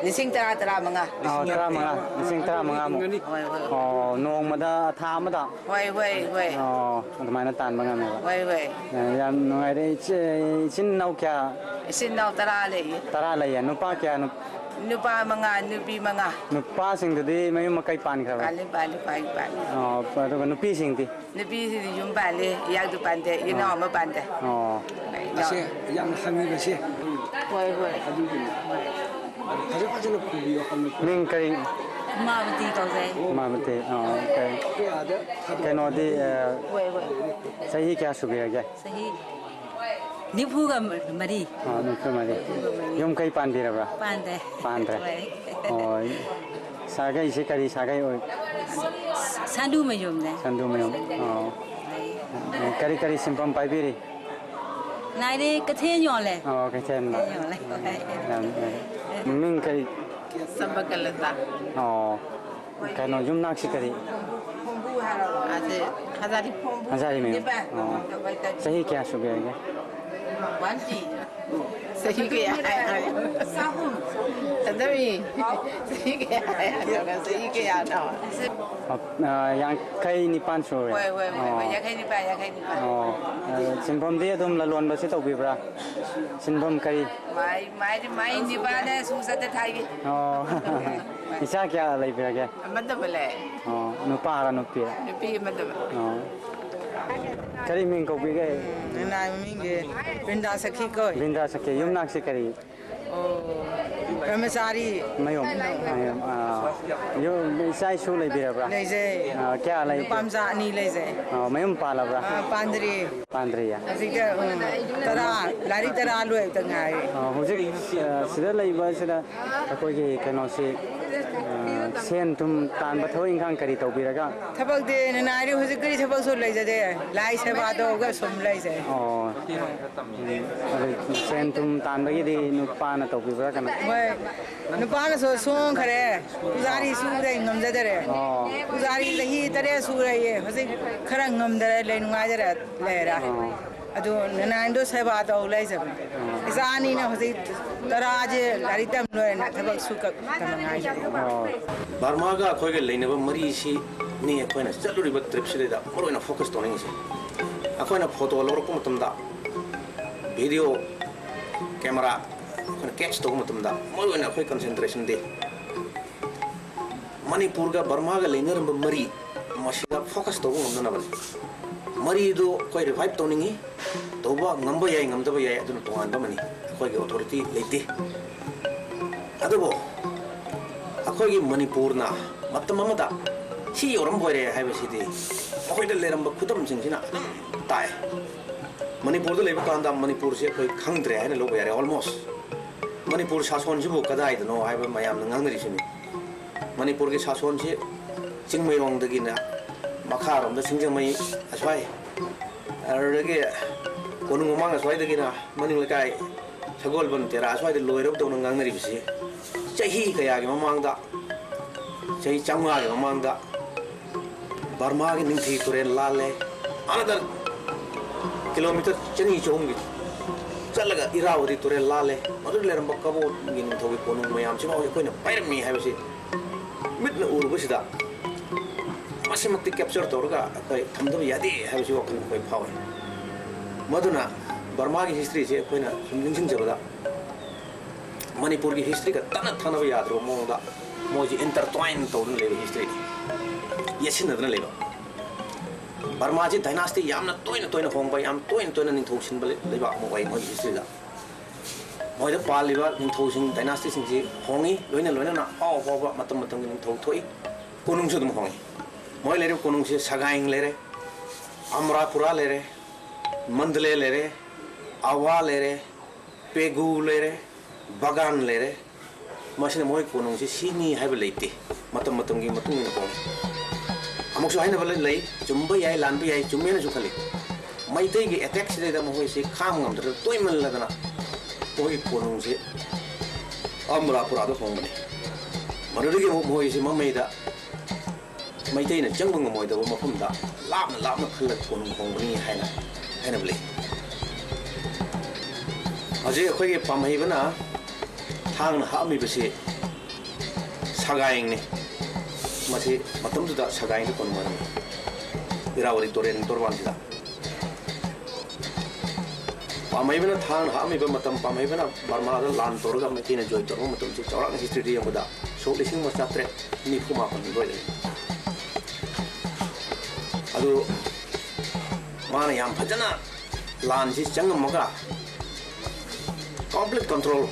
ꯂꯤꯁꯤꯡ ꯇꯔꯥ, ꯇꯔꯥꯃꯉꯥ꯫ ꯑꯣ, ꯇꯔꯥꯃꯉꯥ꯫ ꯂꯤꯁꯤꯡ ꯇꯔꯥꯃꯉꯥꯃꯨꯛ꯫ ꯍꯣꯏ, ꯍꯣꯏ꯫ ꯑꯣ, ꯅꯣꯡꯃꯗ, ꯊꯥ ꯑꯃꯗ? ꯍꯣꯏ, ꯍꯣꯏ, ꯍꯣꯏ꯫ ꯑꯣ, ꯑꯗꯨꯃꯥꯏꯅ ꯇꯥꯟꯕ ꯉꯝꯃꯦꯕ꯫ ꯍꯣꯏ, ꯍꯣꯏ꯫ ꯑꯦ, ꯌꯥꯝ ꯅꯨꯡꯉꯥꯏꯔꯦ꯫ ꯏꯆꯦ, ꯏꯆꯤꯟ ꯏꯅꯥꯎ ꯀꯌꯥ? ꯏꯆꯤꯟ ꯏꯅꯥꯎ ꯇꯔꯥ ꯂꯩꯌꯦ꯫ ꯇꯔꯥ ꯂꯩꯌꯦ꯫ ꯅꯨꯄꯥ ꯀꯌꯥ, ꯅꯨ- ꯅꯨꯄꯥ ꯃꯉꯥ, ꯅꯨꯄꯤ ꯃꯉꯥ꯫ ꯅꯨꯄꯥꯁꯤꯡꯗꯨꯗꯤ ꯃꯌꯨꯝ ꯃꯀꯩ ꯄꯥꯟꯈ꯭ꯔꯕ? ꯄꯥꯜꯂꯦ, ꯄꯥꯜꯂꯦ, ꯄꯥꯜꯂꯦ, ꯄꯥꯜꯂꯦ꯫ ꯑꯣ, ꯑꯗꯨꯒ ꯅꯨꯄꯤꯁꯤꯡꯗꯤ? ꯅꯨꯄꯤꯁꯤꯗꯤ ꯌꯨꯝ ꯄꯥꯜꯂꯦ, ꯏꯌꯥꯗꯨ ꯄꯥꯟꯗꯦ, ꯏꯅꯥꯎ ꯑꯣ꯫ ꯑꯃ ꯄꯥꯟꯗꯦ꯫ ꯑꯣ꯫ ꯏꯅꯥꯎ-, ꯑꯁꯦ ꯌꯥꯝꯅ ꯍꯪꯉꯤꯕꯁꯦ꯫ ꯍꯣꯏ, ꯍꯣꯏ꯫ ꯑꯗꯨꯒꯤꯅꯤ꯫ ꯍꯣꯏ꯫ ꯑꯗꯨ ꯐꯖ ꯐꯖꯅ ꯈꯨꯝꯕꯤꯌꯣ, ꯍꯪꯉꯤ꯫ ꯃꯤꯡ ꯀꯔꯤ? ꯎꯃꯥꯕꯇꯤ ꯀꯧꯖꯩ꯫ ꯎꯃꯥꯕꯇꯤ꯫ ꯑꯣ, ꯀꯩ-, ꯀꯌꯥꯗ ꯊꯥꯗꯣꯛ- ꯀꯩꯅꯣꯗꯤ, ꯑ, ꯍꯣꯏ, ꯍꯣꯏ꯫ ꯆꯍꯤ ꯀꯌꯥ ꯁꯨꯕꯤꯔꯒꯦ? ꯆꯍꯤ ꯅꯤꯐꯨꯒ ꯃꯔꯤ꯫ ꯑꯣ, ꯅꯤꯐꯨ ꯃꯔꯤ꯫ ꯅꯤꯐꯨꯒ ꯃꯔꯤ꯫ ꯌꯨꯝ ꯀꯩ ꯄꯥꯟꯕꯤꯔꯕ꯭ꯔꯥ? ꯄꯥꯟꯗꯦ꯫ ꯄꯥꯟꯗ꯭ꯔꯦ꯫ ꯍꯣꯏ꯫ ꯑꯣ, ꯁꯥꯒꯩꯁꯦ ꯀꯔꯤ ꯁꯥꯒꯩ ꯑꯣꯏ? ꯁꯥꯟꯗꯨ ꯃꯌꯨꯝꯅꯦ꯫ ꯁꯥꯟꯗꯨ ꯃꯌꯨꯝ꯫ ꯑꯣ꯫ ꯀꯔꯤ ꯀꯔꯤ ꯁꯤꯟꯐꯝ ꯄꯥꯏꯕꯤꯔꯤ? ꯂꯥꯏꯔꯤꯛ ꯀꯩꯊꯦꯜ ꯌꯣꯜꯂꯦ꯫ ꯑꯣ, ꯀꯩꯊꯦꯜꯗ꯫ ꯀꯩꯊꯦꯜ ꯌꯣꯜꯂꯦ꯫ ꯌꯥꯝ ꯅꯨꯡꯉꯥꯏ꯫ ꯃꯃꯤꯡ ꯀꯔꯤ? ꯁꯝꯕꯀꯂꯇ꯫ ꯑꯣ꯫ ꯀꯩꯅꯣ, ꯌꯨꯝꯅꯥꯛꯁꯤ ꯀꯔꯤ? ꯑꯁꯤ ꯍꯖꯥꯔꯤ꯫ ꯍꯖꯥꯔꯤ ꯃꯌꯨꯝ꯫ ꯑꯣ꯫ ꯆꯍꯤ ꯀꯌꯥ ꯁꯨꯕꯤꯔꯒꯦ? ꯆꯍꯤ ꯀꯌꯥ ꯍꯥꯏ? ꯑꯗꯨꯝ ꯆꯍꯤ ꯀꯌꯥ ꯍꯥꯏ? ꯆꯍꯤ ꯀꯌꯥꯅꯣ? ꯑ, ꯌꯥꯡꯈꯩ ꯅꯤꯄꯥꯟ ꯁꯨꯔꯦ꯫ ꯍꯣꯏ, ꯍꯣꯏ, ꯍꯣꯏ, ꯍꯣꯏ, ꯑꯣ꯫ ꯌꯥꯡꯈꯩ ꯅꯤꯄꯥꯟ, ꯌꯥꯡꯈꯩ ꯅꯤꯄꯥꯟ꯫ ꯑꯣ, ꯑ, ꯁꯤꯟꯐꯝꯗꯤ ꯑꯗꯨꯝ ꯂꯂꯣꯟꯕꯁꯤ ꯇꯧꯕꯤꯕ꯭ꯔꯥ? ꯁꯤꯟꯐꯝ ꯀꯔꯤ? ꯃꯥꯏ, ꯃꯥꯏ, ꯃꯥꯏ ꯅꯤꯄꯥꯟꯅ ꯁꯨ ꯆꯠꯇ ꯊꯥꯏꯒꯤ꯫ ꯑꯣ꯫ ꯏꯆꯥ ꯀꯌꯥ ꯂꯩꯕꯤꯔꯒꯦ? ꯑꯃꯠꯇꯕ ꯂꯩ꯫ ꯑꯣ, ꯅꯨꯄꯥꯔ ꯅꯨꯄꯤꯔ? ꯅꯨꯄꯤ ꯑꯃꯠꯇꯕ꯫ ꯑꯣ꯫ ꯀꯔꯤ ꯃꯤꯡ ꯀꯧꯕꯤꯒꯦ? ꯎꯝ, ꯏꯅꯥꯏ ꯃꯃꯤꯡꯁꯦ ꯕ꯭ꯔꯤꯟꯗꯥ ꯁꯈꯤ ꯀꯧꯏ꯫ ꯕ꯭ꯔꯤꯟꯗꯥ ꯁꯈꯤ꯫ ꯌꯨꯝꯅꯥꯛꯁꯤ ꯀꯔꯤ? ꯑꯣ, ꯕ꯭ꯔꯍ꯭ꯃꯆꯥꯔꯤ꯫ ꯃꯌꯨꯝ? ꯃꯌꯨꯝ, ꯑꯥ꯫ ꯌꯨꯝ, ꯏꯆꯥ ꯏꯁꯨ ꯂꯩꯕꯤꯔꯕ꯭ꯔꯥ? ꯂꯩꯖꯩ꯫ ꯑꯥ, ꯀꯌꯥ ꯂꯩꯒꯦ? ꯅꯨꯄꯥ ꯃꯆꯥ ꯑꯅꯤ ꯂꯩꯖꯩ꯫ ꯑꯥ, ꯃꯌꯨꯝ ꯄꯥꯜꯂꯕ꯭ꯔꯥ? ꯑꯥ, ꯄꯥꯟꯗ꯭ꯔꯤ꯫ ꯄꯥꯟꯗ꯭ꯔꯤꯌꯦ? ꯍꯧꯖꯤꯛꯇ, ꯎꯝ, ꯇꯔꯥ, ꯂꯥꯏꯔꯤꯛ ꯇꯔꯥ ꯂꯣꯏꯕꯗ ꯉꯥꯏꯔꯤ꯫ ꯑꯥ, ꯍꯧꯖꯤꯛ, ꯑꯥ, ꯁꯤꯗ ꯂꯩꯕꯁꯤꯗ ꯑꯩꯈꯣꯏꯒꯤ ꯀꯩꯅꯣꯁꯤ, ꯑꯥ, ꯁꯦꯟ ꯊꯨꯝ ꯇꯥꯟꯕ ꯊꯕꯛ ꯏꯪꯈꯥꯡ ꯀꯔꯤ ꯇꯧꯕꯤꯔꯒ? ꯊꯕꯛꯇꯤ ꯅꯅꯥꯏꯗꯤ ꯍꯧꯖꯤꯛ ꯀꯔꯤ ꯊꯕꯛꯁꯨ ꯂꯩꯖꯗꯦ꯫ ꯂꯥꯏ ꯁꯦꯕꯥ ꯇꯧꯔꯒ ꯁꯨꯝ ꯂꯩꯖꯩ꯫ ꯑꯣ꯫ ꯑꯗꯨ ꯁꯦꯟ ꯊꯨꯝ ꯇꯥꯟꯕꯒꯤꯗꯤ ꯅꯨꯄꯥꯅ ꯇꯧꯕꯤꯕ꯭ꯔꯥ ꯀꯅꯥ? ꯍꯣꯏ꯫ ꯅꯨꯄꯥꯅꯁꯨ ꯁꯣꯟꯈꯔꯦ꯫ ꯄꯨꯖꯥꯔꯤ ꯁꯨꯕꯗꯩ ꯉꯝꯖꯗꯔꯦ꯫ ꯑꯣ꯫ ꯄꯨꯖꯥꯔꯤ ꯆꯍꯤ ꯇꯔꯦꯠ ꯁꯨꯔꯦꯌꯦ꯫ ꯍꯧꯖꯤꯛ ꯈꯔ ꯉꯝꯗꯔꯦ, ꯂꯩ ꯅꯨꯡꯉꯥꯏꯖꯔꯦ, ꯂꯩꯔꯦ꯫ ꯑꯣ꯫ ꯑꯗꯨ ꯅꯅꯥꯏꯗꯣ ꯁꯦꯕꯥ ꯇꯧ ꯂꯩꯖꯕꯅꯦ꯫ ꯏꯆꯥ ꯑꯅꯤꯅ ꯍꯧꯖꯤꯛ ꯇꯔꯥꯁꯦ ꯂꯥꯏꯔꯤꯛ ꯇꯝ ꯂꯣꯏꯔꯦꯅ ꯊꯕꯛ ꯁꯨ ꯀꯛꯇꯅ ꯉꯥꯏꯔꯦ꯫ ꯑꯣ꯫ ꯕꯔꯃꯥꯒ ꯑꯩꯈꯣꯏꯒ ꯂꯩꯅꯕ ꯃꯔꯤꯁꯤꯅꯤ ꯑꯩꯈꯣꯏꯅ ꯆꯠꯂꯨꯔꯤꯕ ꯇ꯭ꯔꯤꯞꯁꯤꯗꯩꯗ ꯃꯔꯨꯑꯣꯏꯅ ꯐꯣꯀꯁ ꯇꯧꯅꯤꯡꯉꯤꯁꯦ꯫ ꯑꯩꯈꯣꯏꯅ ꯐꯣꯇꯣ ꯂꯧꯔꯛꯄ ꯃꯇꯝꯗ ꯚꯤꯗꯤꯑꯣ ꯀꯦꯃꯦꯔꯥ ꯑꯩꯈꯣꯏꯅ ꯀꯦꯠꯆ ꯇꯧꯕ ꯃꯇꯝꯗ ꯃꯔꯨꯑꯣꯏꯅ ꯑꯩꯈꯣꯏ ꯀꯟꯁꯦꯟꯇ꯭ꯔꯦꯁꯟꯗꯤ ꯃꯅꯤꯄꯨꯔꯒ ꯕꯔꯃꯥꯒ ꯂꯩꯅꯔꯝꯕ ꯃꯔꯤ ꯃꯁꯤꯗ ꯐꯣꯀꯁ ꯇꯧꯕ ꯉꯝꯅꯅꯕꯅꯤ꯫ ꯃꯔꯤꯗꯨ ꯑꯩꯈꯣꯏ ꯔꯤꯚꯥꯏꯚ ꯇꯧꯅꯤꯡꯉꯤ꯫ ꯇꯧꯕ ꯉꯝꯕ ꯌꯥꯏ, ꯉꯝꯗꯕ ꯌꯥꯏ, ꯑꯗꯨꯅ ꯇꯣꯉꯥꯟꯕ ꯑꯃꯅꯤ꯫ ꯑꯩꯈꯣꯏꯒꯤ ꯑꯣꯊꯣꯔꯤꯇꯤ ꯂꯩꯇꯦ꯫ ꯑꯗꯨꯕꯨ ꯑꯩꯈꯣꯏꯒꯤ ꯃꯅꯤꯄꯨꯔꯅ ꯃꯇꯝ ꯑꯃꯗ ꯁꯤ ꯌꯧꯔꯝꯕ ꯑꯣꯏꯔꯦ ꯍꯥꯏꯕꯁꯤꯗꯤ ꯃꯈꯣꯏꯗ ꯂꯩꯔꯝꯕ ꯈꯨꯗꯝꯁꯤꯡꯁꯤꯅ ꯑꯗꯨꯝ ꯇꯥꯛꯑꯦ꯫ ꯃꯅꯤꯄꯨꯔꯗ ꯂꯩꯕ ꯀꯥꯟꯗ ꯃꯅꯤꯄꯨꯔꯁꯦ ꯑꯩꯈꯣꯏ ꯈꯪꯗ꯭ꯔꯦ ꯍꯥꯏꯅ ꯂꯧꯕ ꯌꯥꯔꯦ꯫ ꯑꯣꯜꯃꯣꯁ ꯃꯅꯤꯄꯨꯔ ꯁꯥꯁꯣꯟꯁꯤꯕꯨ ꯀꯗꯥꯏꯗꯅꯣ ꯍꯥꯏꯕ ꯃꯌꯥꯝꯅ ꯉꯥꯡꯅꯔꯤꯁꯤꯅꯤ꯫ ꯃꯅꯤꯄꯨꯔꯒꯤ ꯁꯥꯁꯣꯟꯁꯤ ꯆꯤꯡꯃꯩꯔꯣꯡꯗꯒꯤꯅ ꯃꯈꯥꯔꯣꯝꯗ ꯁꯤꯡꯖꯃꯩ ꯑꯁ꯭ꯋꯥꯏ, ꯑꯗꯨꯗꯒꯤ ꯀꯣꯅꯨꯡ ꯃꯃꯥꯡ ꯑꯁ꯭ꯋꯥꯏꯗꯒꯤꯅ ꯃꯅꯤꯡ ꯂꯩꯀꯥꯏ ꯁꯒꯣꯜꯕꯟ ꯇꯦꯔꯥ ꯑꯁ꯭ꯋꯥꯏꯗ ꯂꯣꯏꯔꯕꯗꯧꯅ ꯉꯥꯡꯅꯔꯤꯕꯁꯤ ꯆꯍꯤ ꯀꯌꯥꯒꯤ ꯃꯃꯥꯡꯗ, ꯆꯍꯤ ꯆꯥꯝꯃꯉꯥꯒꯤ ꯃꯃꯥꯡꯗ ꯕꯔꯃꯥꯒꯤ ꯅꯤꯡꯊꯤ ꯇꯨꯔꯦꯜ ꯂꯥꯜꯂꯦ꯫ ꯑꯅꯗꯔ ꯀꯤꯂꯣꯃꯤꯇꯔ ꯆꯅꯤ ꯆꯍꯨꯝꯒꯤ ꯆꯠꯂꯒ ꯏꯔꯥꯋꯇꯤ ꯇꯨꯔꯦꯜ ꯂꯥꯜꯂꯦ꯫ ꯃꯗꯨꯗ ꯂꯩꯔꯝꯕ ꯀꯕꯣꯛꯒꯤ ꯅꯤꯡꯊꯧꯒꯤ ꯀꯣꯅꯨꯡ ꯃꯌꯥꯝꯁꯤꯐꯥꯎ ꯑꯩꯈꯣꯏꯅ ꯄꯥꯏꯔꯝꯃꯤ ꯍꯥꯏꯕꯁꯤ ꯃꯤꯠꯅ ꯎꯔꯨꯕꯁꯤꯗ ꯃꯁꯤꯃꯛꯇꯤ ꯀꯦꯞꯆꯔ ꯇꯧꯔꯒ ꯑꯩꯈꯣꯏ ꯊꯝꯗꯕ ꯌꯥꯗꯦ ꯍꯥꯏꯕꯁꯤ ꯋꯥꯈꯜ ꯑꯩꯈꯣꯏ ꯐꯥꯎꯏ꯫ ꯃꯗꯨꯅ ꯕꯔꯃꯥꯒꯤ ꯍꯤꯁꯇ꯭ꯔꯤꯁꯦ ꯑꯩꯈꯣꯏꯅ ꯁꯨꯝ ꯅꯤꯡꯁꯤꯡꯖꯕꯗ ꯃꯅꯤꯄꯨꯔꯒꯤ ꯍꯤꯁꯇ꯭ꯔꯤꯒ ꯇꯠꯅ ꯊꯥꯅꯕ ꯌꯥꯗ꯭ꯔꯕ ꯃꯑꯣꯡꯗ ꯃꯣꯏꯁꯤ ꯏꯟꯇꯔꯇ꯭ꯋꯥꯏꯟ ꯇꯧꯗꯨꯅ ꯂꯩꯕ ꯍꯤꯁꯇ꯭ꯔꯤꯅꯤ, ꯌꯦꯠꯁꯤꯟꯅꯗꯅ ꯂꯩꯕ꯫ ꯕꯔꯃꯥꯁꯤ ꯗꯥꯏꯅꯥꯁꯇꯤ ꯌꯥꯝꯅ ꯇꯣꯏꯅ ꯇꯣꯏꯅ ꯍꯣꯡꯕ, ꯌꯥꯝ ꯇꯣꯏꯅ ꯇꯣꯏꯅ ꯅꯤꯡꯊꯧ ꯁꯤꯟꯕ ꯂꯩ-, ꯂꯩꯕꯥꯛ ꯑꯃ ꯑꯣꯏ ꯃꯣꯏꯒꯤ ꯍꯤꯁꯇ꯭ꯔꯤꯗ꯫ ꯃꯣꯏꯗ ꯄꯥꯜꯂꯤꯕ ꯅꯤꯡꯊꯧꯁꯤꯡ, ꯗꯥꯏꯅꯥꯁꯇꯤꯁꯤꯡꯁꯤ ꯍꯣꯡꯉꯤ, ꯂꯣꯏꯅ ꯂꯣꯏꯅꯅ ꯑꯐꯥꯎ ꯑꯐꯥꯎꯕ ꯃꯇꯝ ꯃꯇꯝꯒꯤ ꯅꯤꯡꯊꯧ ꯊꯣꯛꯏ꯫ ꯀꯣꯅꯨꯡꯁꯨ ꯑꯗꯨꯝ ꯍꯣꯡꯉꯤ꯫ ꯃꯣꯏ ꯂꯩꯔꯤꯕ ꯀꯣꯅꯨꯡꯁꯤ ꯁꯒꯥꯏꯡ ꯂꯩꯔꯦ, ꯑꯃꯔꯥꯄꯨꯔꯥ ꯂꯩꯔꯦ, ꯃꯟꯗꯂꯦ ꯂꯩꯔꯦ, ꯑꯋꯥ ꯂꯩꯔꯦ, ꯄꯦꯒꯨ ꯂꯩꯔꯦ, ꯕꯒꯥꯟ ꯂꯩꯔꯦ, ꯃꯁꯤꯅ ꯃꯈꯣꯏ ꯀꯣꯅꯨꯡꯁꯤ ꯁꯤꯅꯤ ꯍꯥꯏꯕ ꯂꯩꯇꯦ, ꯃꯇꯝ ꯃꯇꯝꯒꯤ ꯃꯇꯨꯡ ꯏꯟꯅ ꯍꯣꯡꯏ꯫ ꯑꯃꯨꯛꯁꯨ ꯍꯥꯏꯅꯕ ꯂꯩ, ꯂꯩ, ꯆꯨꯝꯕ ꯌꯥꯏ, ꯂꯥꯟꯕ ꯌꯥꯏ, ꯆꯨꯝꯃꯦꯅꯁꯨ ꯈꯜꯂꯤ꯫ ꯃꯩꯇꯩꯒꯤ ꯑꯦꯇꯦꯛꯁꯤꯗꯩꯗ ꯃꯈꯣꯏꯁꯤ ꯈꯥꯡꯕ ꯉꯝꯗ꯭ꯔꯒ ꯇꯣꯏꯃꯜꯂꯗꯅ ꯃꯈꯣꯏꯒꯤ ꯀꯣꯅꯨꯡꯁꯤ ꯑꯝꯕ꯭ꯔꯥꯄꯨꯔꯥꯗ ꯍꯣꯡꯕꯅꯤ꯫ ꯃꯗꯨꯗꯒꯤ ꯑꯃꯨꯛ ꯃꯈꯣꯏꯁꯤ ꯃꯃꯩꯗ ꯃꯩꯇꯩꯅ ꯆꯪꯕ ꯉꯝꯃꯣꯏꯗꯕ ꯃꯐꯝꯗ ꯂꯥꯞꯅ ꯂꯥꯞꯅ ꯈꯜꯂꯒ ꯀꯣꯅꯨꯡ ꯍꯣꯡꯕꯅꯤ ꯍꯥꯏꯅ ꯍꯥꯏꯅꯕ ꯂꯩ꯫ ꯍꯧꯖꯤꯛ ꯑꯩꯈꯣꯏꯒꯤ ꯄꯥꯝꯍꯩꯕꯅ ꯊꯥꯡꯅ ꯍꯥꯞꯂꯤꯕꯁꯤ ꯁꯒꯥꯏꯅꯤ꯫ ꯃꯁꯤ ꯃꯇꯝꯗꯨꯗ ꯁꯒꯥꯏꯗ ꯀꯣꯅꯨꯡ ꯑꯣꯏꯔꯝꯃꯤ, ꯏꯔꯥꯋꯥꯂꯤ ꯇꯨꯔꯦꯜ ꯇꯣꯔꯕꯥꯟꯁꯤꯗ꯫ ꯄꯥꯝꯍꯩꯕꯅ ꯊꯥꯡꯅ ꯍꯥꯞꯂꯝꯃꯤꯕ ꯃꯇꯝ, ꯄꯥꯝꯍꯩꯕꯅ ꯕꯔꯃꯥꯗ ꯂꯥꯟ ꯇꯧꯔꯒ ꯃꯩꯇꯩꯅ ꯖꯣꯏ ꯇꯧꯔꯕ ꯃꯇꯝꯁꯤ ꯆꯥꯎꯔꯥꯛꯅ ꯍꯤꯁꯇ꯭ꯔꯤꯗ ꯌꯦꯡꯕꯗ ꯁꯣꯛ ꯂꯤꯁꯤꯡ ꯑꯃ ꯆꯥꯇ꯭ꯔꯦꯠ ꯅꯤꯐꯨ ꯃꯥꯄꯟ ꯑꯗꯨꯋꯥꯏꯗꯅꯤ꯫ ꯑꯗꯨ ꯃꯥꯅ ꯌꯥꯝ ꯐꯖꯅ ꯂꯥꯟꯁꯤ ꯆꯪꯉꯝꯃꯒ complete control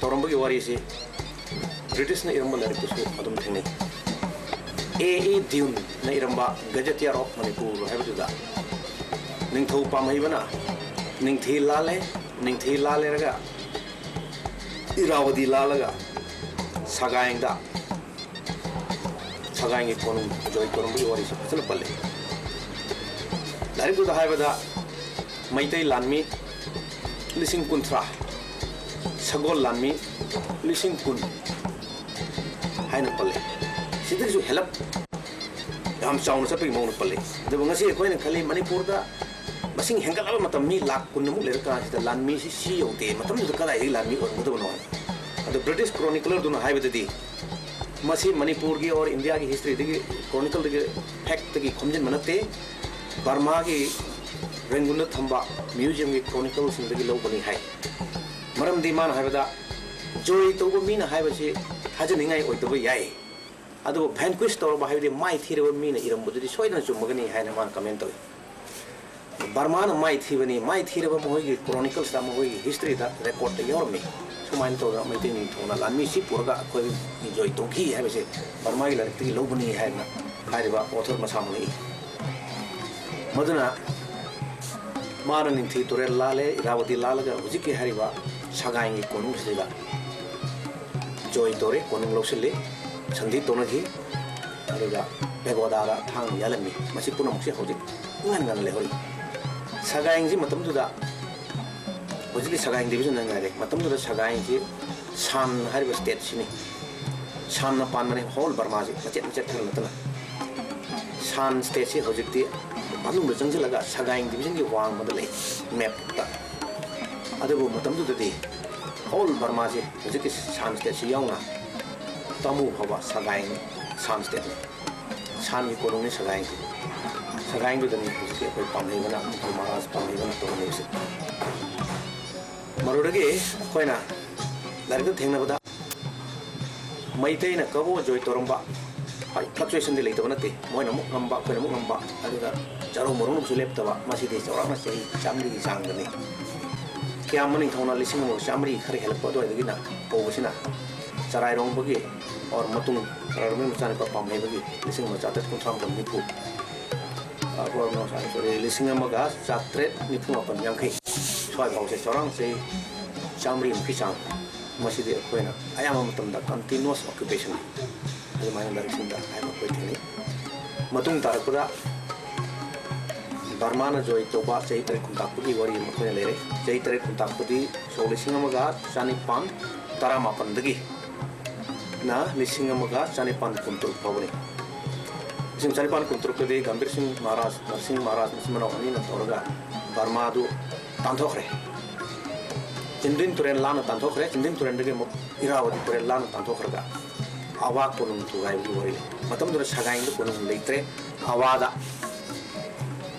ꯇꯧꯔꯝꯕꯒꯤ ꯋꯥꯔꯤꯁꯤ ꯕ꯭ꯔꯤꯇꯤꯁꯅ ꯏꯔꯝꯕ ꯂꯥꯏꯔꯤꯛꯇꯁꯨ ꯑꯗꯨꯝ ꯊꯦꯡꯅꯩ꯫ ꯑꯦ ꯏ ꯗ꯭ꯌꯨꯟꯅ ꯏꯔꯝꯕ Gazetteer of Manipur ꯍꯥꯏꯕꯗꯨꯗ ꯅꯤꯡꯊꯧ ꯄꯥꯝꯍꯩꯕꯅ ꯅꯤꯡꯊꯤ ꯂꯥꯜꯂꯦ, ꯅꯤꯡꯊꯤ ꯂꯥꯜꯂꯦꯔꯒ ꯏꯔꯥꯋꯗꯤ ꯂꯥꯜꯂꯒ ꯁꯒꯥꯏꯗ ꯁꯒꯥꯏꯒꯤ ꯀꯣꯅꯨꯡ ꯖꯣꯏ ꯇꯧꯔꯝꯕꯒꯤ ꯋꯥꯔꯤꯁꯨ ꯐꯖꯅ ꯄꯜꯂꯤ꯫ ꯂꯥꯏꯔꯤꯛꯇꯨꯗ ꯍꯥꯏꯕꯗ ꯃꯩꯇꯩ ꯂꯥꯟꯃꯤ ꯂꯤꯁꯤꯡ ꯀꯨꯟꯊ꯭ꯔꯥ, ꯁꯒꯣꯜ ꯂꯥꯟꯃꯤ ꯂꯤꯁꯤꯡ ꯀꯨꯟ ꯍꯥꯏꯅ ꯄꯜꯂꯤ꯫ ꯁꯤꯗꯒꯤꯁꯨ ꯍꯦꯜꯂꯞ ꯌꯥꯝ ꯆꯥꯎꯅ ꯆꯠꯄꯒꯤ ꯃꯑꯣꯡꯗ ꯄꯜꯂꯤ꯫ ꯑꯗꯨꯕꯨ ꯉꯁꯤ ꯑꯩꯈꯣꯏꯅ ꯈꯜꯂꯤ, ꯃꯅꯤꯄꯨꯔꯗ ꯃꯁꯤꯡ ꯍꯦꯟꯒꯠꯂꯕ ꯃꯇꯝ, ꯃꯤ ꯂꯥꯛ ꯀꯨꯟꯃꯨꯛ ꯂꯩꯔꯀꯥꯟꯁꯤꯗ ꯂꯥꯟꯃꯤꯁꯤ ꯁꯤ ꯌꯧꯗꯦ, ꯃꯇꯝꯗꯨꯗ ꯀꯗꯥꯏꯗꯒꯤ ꯂꯥꯟꯃꯤ ꯑꯣꯏꯔꯝꯒꯗꯕꯅꯣ ꯍꯥꯏꯅ꯫ ꯑꯗꯣ ꯕ꯭ꯔꯤꯇꯤꯁ ꯀ꯭ꯔꯣꯅꯤꯀꯂꯔꯗꯨꯅ ꯍꯥꯏꯕꯗꯗꯤ, ꯃꯁꯤ ꯃꯅꯤꯄꯨꯔꯒꯤ ꯑꯣꯔ ꯏꯟꯗꯤꯌꯥꯒꯤ ꯍꯤꯁꯇ꯭ꯔꯤꯗꯒꯤ, ꯀ꯭ꯔꯣꯅꯤꯀꯜꯗꯒꯤ, ꯐꯦꯛꯇꯒꯤ ꯈꯣꯝꯖꯤꯟꯕ ꯅꯠꯇꯦ, ꯕꯔꯃꯥꯒꯤ ꯔꯦꯡꯒꯨꯟꯗ ꯊꯝꯕ ꯃ꯭ꯌꯨꯖꯤꯌꯝꯒꯤ ꯀ꯭ꯔꯣꯅꯤꯀꯜꯁꯤꯡꯗꯒꯤ ꯂꯧꯕꯅꯤ ꯍꯥꯏ꯫ ꯃꯔꯝꯗꯤ ꯃꯥꯅ ꯍꯥꯏꯕꯗ, ꯖꯣꯏ ꯇꯧꯕ ꯃꯤꯅ ꯍꯥꯏꯕꯁꯤ ꯊꯥꯖꯅꯤꯡꯉꯥꯏ ꯑꯣꯏꯗꯕ ꯌꯥꯏ, ꯑꯗꯨꯕꯨ ꯚꯦꯟꯀ꯭ꯋꯤꯁ ꯇꯧꯔꯕ ꯍꯥꯏꯕꯗꯤ ꯃꯥꯏ ꯊꯤꯔꯕ ꯃꯤꯅ ꯏꯔꯝꯕꯗꯨꯗꯤ ꯁꯣꯏꯗꯅ ꯆꯨꯝꯃꯒꯅꯤ ꯍꯥꯏꯅ ꯃꯥꯅ ꯀꯃꯦꯟ ꯇꯧꯏ꯫ ꯕꯔꯃꯥꯅ ꯃꯥꯏ ꯊꯤꯕꯅꯤ, ꯃꯥꯏ ꯊꯤꯔꯕ ꯃꯈꯣꯏꯒꯤ ꯀ꯭ꯔꯣꯅꯤꯀꯜꯁꯇ, ꯃꯈꯣꯏꯒꯤ ꯍꯤꯁꯇ꯭ꯔꯤꯗ ꯔꯦꯀꯣꯔꯠꯇ ꯌꯥꯎꯔꯝꯃꯤ꯫ ꯁꯨꯃꯥꯏꯅ ꯇꯧꯗꯅ ꯃꯩꯇꯩ ꯅꯤꯡꯊꯧꯅ ꯂꯥꯟꯃꯤꯁꯤ ꯄꯨꯔꯒ ꯑꯩꯈꯣꯏ ꯖꯣꯏ ꯇꯧꯈꯤ ꯍꯥꯏꯕꯁꯦ ꯕꯔꯃꯥꯒꯤ ꯂꯥꯏꯔꯤꯛꯇꯒꯤ ꯂꯧꯕꯅꯤ ꯍꯥꯏꯗꯅ ꯍꯥꯏꯔꯤꯕ ꯑꯣꯊꯔ ꯃꯁꯥꯃꯛꯅ ꯏ꯫ ꯃꯗꯨꯅ ꯃꯥꯅ ꯅꯤꯡꯊꯤ ꯇꯨꯔꯦꯜ ꯂꯥꯜꯂꯦ, ꯏꯔꯥꯋꯇꯤ ꯂꯥꯜꯂꯒ ꯍꯧꯖꯤꯛꯀꯤ ꯍꯥꯏꯔꯤꯕ ꯁꯒꯥꯏꯒꯤ ꯀꯣꯅꯨꯡꯁꯤꯗ ꯖꯣꯏ ꯇꯧꯔꯦ, ꯀꯣꯅꯨꯡ ꯂꯧꯁꯤꯜꯂꯤ, ꯁꯟꯙꯤ ꯇꯧꯅꯈꯤ꯫ ꯑꯗꯨꯒ ꯄꯦꯒꯣꯗꯥꯗ ꯊꯥꯡꯅ ꯌꯥꯜꯂꯝꯃꯤ꯫ ꯃꯁꯤ ꯄꯨꯝꯅꯃꯛꯁꯦ ꯍꯧꯖꯤꯛ ꯏꯉꯥꯟ ꯉꯥꯟꯅ ꯂꯩꯍꯧꯔꯤ꯫ ꯁꯒꯥꯏꯁꯤ ꯃꯇꯝꯗꯨꯗ, ꯍꯧꯖꯤꯛꯇꯤ ꯁꯒꯥꯏ ꯗꯤꯕꯤꯖꯟꯗ ꯉꯥꯏꯔꯦ꯫ ꯃꯇꯝꯗꯨꯗ ꯁꯒꯥꯏꯁꯤ ꯁꯥꯟ ꯍꯥꯏꯔꯤꯕ ꯁ꯭ꯇꯦꯠꯁꯤꯅꯤ꯫ ꯁꯥꯟꯅ ꯄꯥꯟꯕꯅꯤ ꯍꯣꯜ ꯕꯔꯃꯥꯁꯤ, ꯃꯆꯦꯠ ꯃꯆꯦꯠ ꯈꯔ ꯅꯠꯇꯅ꯫ ꯁꯥꯟ ꯁ꯭ꯇꯦꯠꯁꯤ ꯍꯧꯖꯤꯛꯇꯤ ꯃꯅꯨꯡꯗ ꯆꯪꯁꯤꯜꯂꯒ ꯁꯒꯥꯏ ꯗꯤꯕꯤꯖꯟꯒꯤ ꯋꯥꯡꯃꯗ ꯂꯩ, ꯃꯦꯞꯇ꯫ ꯑꯗꯨꯕꯨ ꯃꯇꯝꯗꯨꯗꯗꯤ ꯍꯣꯜ ꯕꯔꯃꯥꯁꯤ, ꯍꯧꯖꯤꯛꯀꯤ ꯁꯥꯟ ꯁ꯭ꯇꯦꯠꯁꯤ ꯌꯥꯎꯅ ꯇꯥꯃꯨ ꯐꯥꯎꯕ ꯁꯒꯥꯏ, ꯁꯥꯟ ꯁ꯭ꯇꯦꯠꯅꯤ꯫ ꯁꯥꯟꯒꯤ ꯀꯣꯅꯨꯡꯅꯤ ꯁꯒꯥꯏꯁꯤ꯫ ꯁꯒꯥꯏꯗꯨꯗꯅꯤ ꯍꯧꯖꯤꯛꯀꯤ ꯑꯩꯈꯣꯏ ꯄꯥꯝꯍꯩꯕꯅ, ꯑꯃꯗꯤ ꯃꯍꯥꯔꯥꯖ ꯄꯥꯝꯍꯩꯕꯅ ꯇꯧꯍꯜꯂꯤꯕꯁꯦ꯫ ꯃꯗꯨꯗꯒꯤ ꯑꯩꯈꯣꯏꯅ ꯂꯥꯏꯔꯤꯛꯇ ꯊꯦꯡꯅꯕꯗ, ꯃꯩꯇꯩꯅ ꯀꯕꯣ ꯖꯣꯏ ꯇꯧꯔꯝꯕ, ꯍꯣꯏ, fluctuationꯗꯤ ꯂꯩꯇꯕ ꯅꯠꯇꯦ, ꯃꯣꯏꯅ ꯑꯃꯨꯛ ꯉꯝꯕ, ꯑꯩꯈꯣꯏꯅ ꯑꯃꯨꯛ ꯉꯝꯕ, ꯑꯗꯨꯒ ꯆꯔꯧ ꯃꯔꯧꯅꯁꯨ ꯂꯦꯞꯇꯕ꯫ ꯃꯁꯤꯗꯤ ꯆꯥꯎꯔꯥꯛꯅ ꯆꯍꯤ ꯆꯥꯃꯔꯤꯒꯤ ꯆꯥꯡꯗꯅꯤ꯫ ꯀꯌꯥꯝꯕ ꯅꯤꯡꯊꯧꯅ ꯂꯤꯁꯤꯡ ꯑꯃꯒ ꯆꯥꯃꯔꯤ ꯈꯔ ꯍꯦꯜꯂꯛꯄ ꯑꯗꯨꯋꯥꯏꯗꯒꯤꯅ ꯍꯧꯕꯁꯤꯅ, ꯆꯔꯥꯏꯔꯣꯡꯕꯒꯤ ꯑꯣꯔ ꯃꯇꯨꯡ, ꯆꯔꯥꯏꯔꯣꯡꯕꯒꯤ ꯃꯆꯥꯅꯨꯄꯥ ꯄꯥꯝꯍꯩꯕꯒꯤ ꯂꯤꯁꯤꯡ ꯑꯃ ꯆꯥꯇ꯭ꯔꯦꯠ ꯀꯨꯟꯊ꯭ꯔꯥ ꯃꯥꯄꯟ ꯅꯤꯐꯨ, ꯑ, sorry, ꯂꯤꯁꯤꯡ ꯑꯃꯒ ꯆꯥꯇ꯭ꯔꯦꯠ ꯅꯤꯐꯨ ꯃꯥꯄꯟ ꯌꯥꯡꯈꯩ ꯁ꯭ꯋꯥꯏ ꯐꯥꯎꯁꯦ ꯆꯥꯎꯔꯥꯛꯅ ꯆꯍꯤ ꯆꯥꯃꯔꯤꯃꯨꯛꯀꯤ ꯆꯥꯡ꯫ ꯃꯁꯤꯗꯤ ꯑꯩꯈꯣꯏꯅ ꯑꯌꯥꯝꯕ ꯃꯇꯝꯗ continuous occupation ꯑꯗꯨꯃꯥꯏꯅ ꯂꯥꯏꯔꯤꯛꯁꯤꯡꯗ ꯍꯥꯏꯕ ꯑꯩꯈꯣꯏ ꯊꯦꯡꯅꯩ꯫ ꯃꯇꯨꯡ ꯇꯥꯔꯛꯄꯗ ꯕꯔꯃꯥꯅ ꯖꯣꯏ ꯇꯧꯕ ꯆꯍꯤ ꯇꯔꯦꯠ ꯈꯨꯟꯇꯥꯛꯄꯒꯤ ꯋꯥꯔꯤ ꯑꯃ ꯑꯩꯈꯣꯏꯅ ꯂꯩꯔꯦ꯫ ꯆꯍꯤ ꯇꯔꯦꯠ ꯈꯨꯟꯇꯥꯛꯄꯗꯤ ꯁꯣꯛ ꯂꯤꯁꯤꯡ ꯑꯃꯒ ꯆꯅꯤꯄꯥꯟ ꯇꯔꯥꯃꯥꯄꯟꯗꯒꯤ ꯅ ꯂꯤꯁꯤꯡ ꯑꯃꯒ ꯆꯅꯤꯄꯥꯟ ꯀꯨꯟꯇꯔꯨꯛ ꯐꯥꯎꯕꯅꯤ꯫ ꯂꯤꯁꯤꯡ ꯆꯅꯤꯄꯥꯟ ꯀꯨꯟꯇꯔꯨꯛꯇꯗꯤ ꯒꯝꯚꯤꯔ ꯁꯤꯡ ꯃꯍꯥꯔꯥꯖ, ꯅꯔꯁꯤꯡ ꯃꯍꯥꯔꯥꯖ ꯃꯆꯤꯟ ꯃꯅꯥꯎ ꯑꯅꯤꯅ ꯇꯧꯔꯒ ꯕꯔꯃꯥꯗꯨ ꯇꯥꯟꯊꯣꯛꯈ꯭ꯔꯦ꯫ ꯆꯤꯟꯗ꯭ꯋꯤꯟ ꯇꯨꯔꯦꯜ ꯂꯥꯟꯅ ꯇꯥꯟꯊꯣꯛꯈ꯭ꯔꯦ꯫ ꯆꯤꯟꯗ꯭ꯋꯤꯟ ꯇꯨꯔꯦꯜꯗꯒꯤ ꯑꯃꯨꯛ ꯏꯔꯥꯋꯇꯤ ꯇꯨꯔꯦꯜ ꯂꯥꯟꯅ ꯇꯥꯟꯊꯣꯛꯈ꯭ꯔꯒ ꯑꯋꯥ ꯀꯣꯅꯨꯡ ꯊꯨꯒꯥꯏꯕꯒꯤ ꯋꯥꯔꯤ ꯂꯩ꯫ ꯃꯇꯝꯗꯨꯗ ꯁꯒꯥꯏꯗ ꯀꯣꯅꯨꯡ ꯂꯩꯇ꯭ꯔꯦ꯫ ꯑꯋꯥꯗ,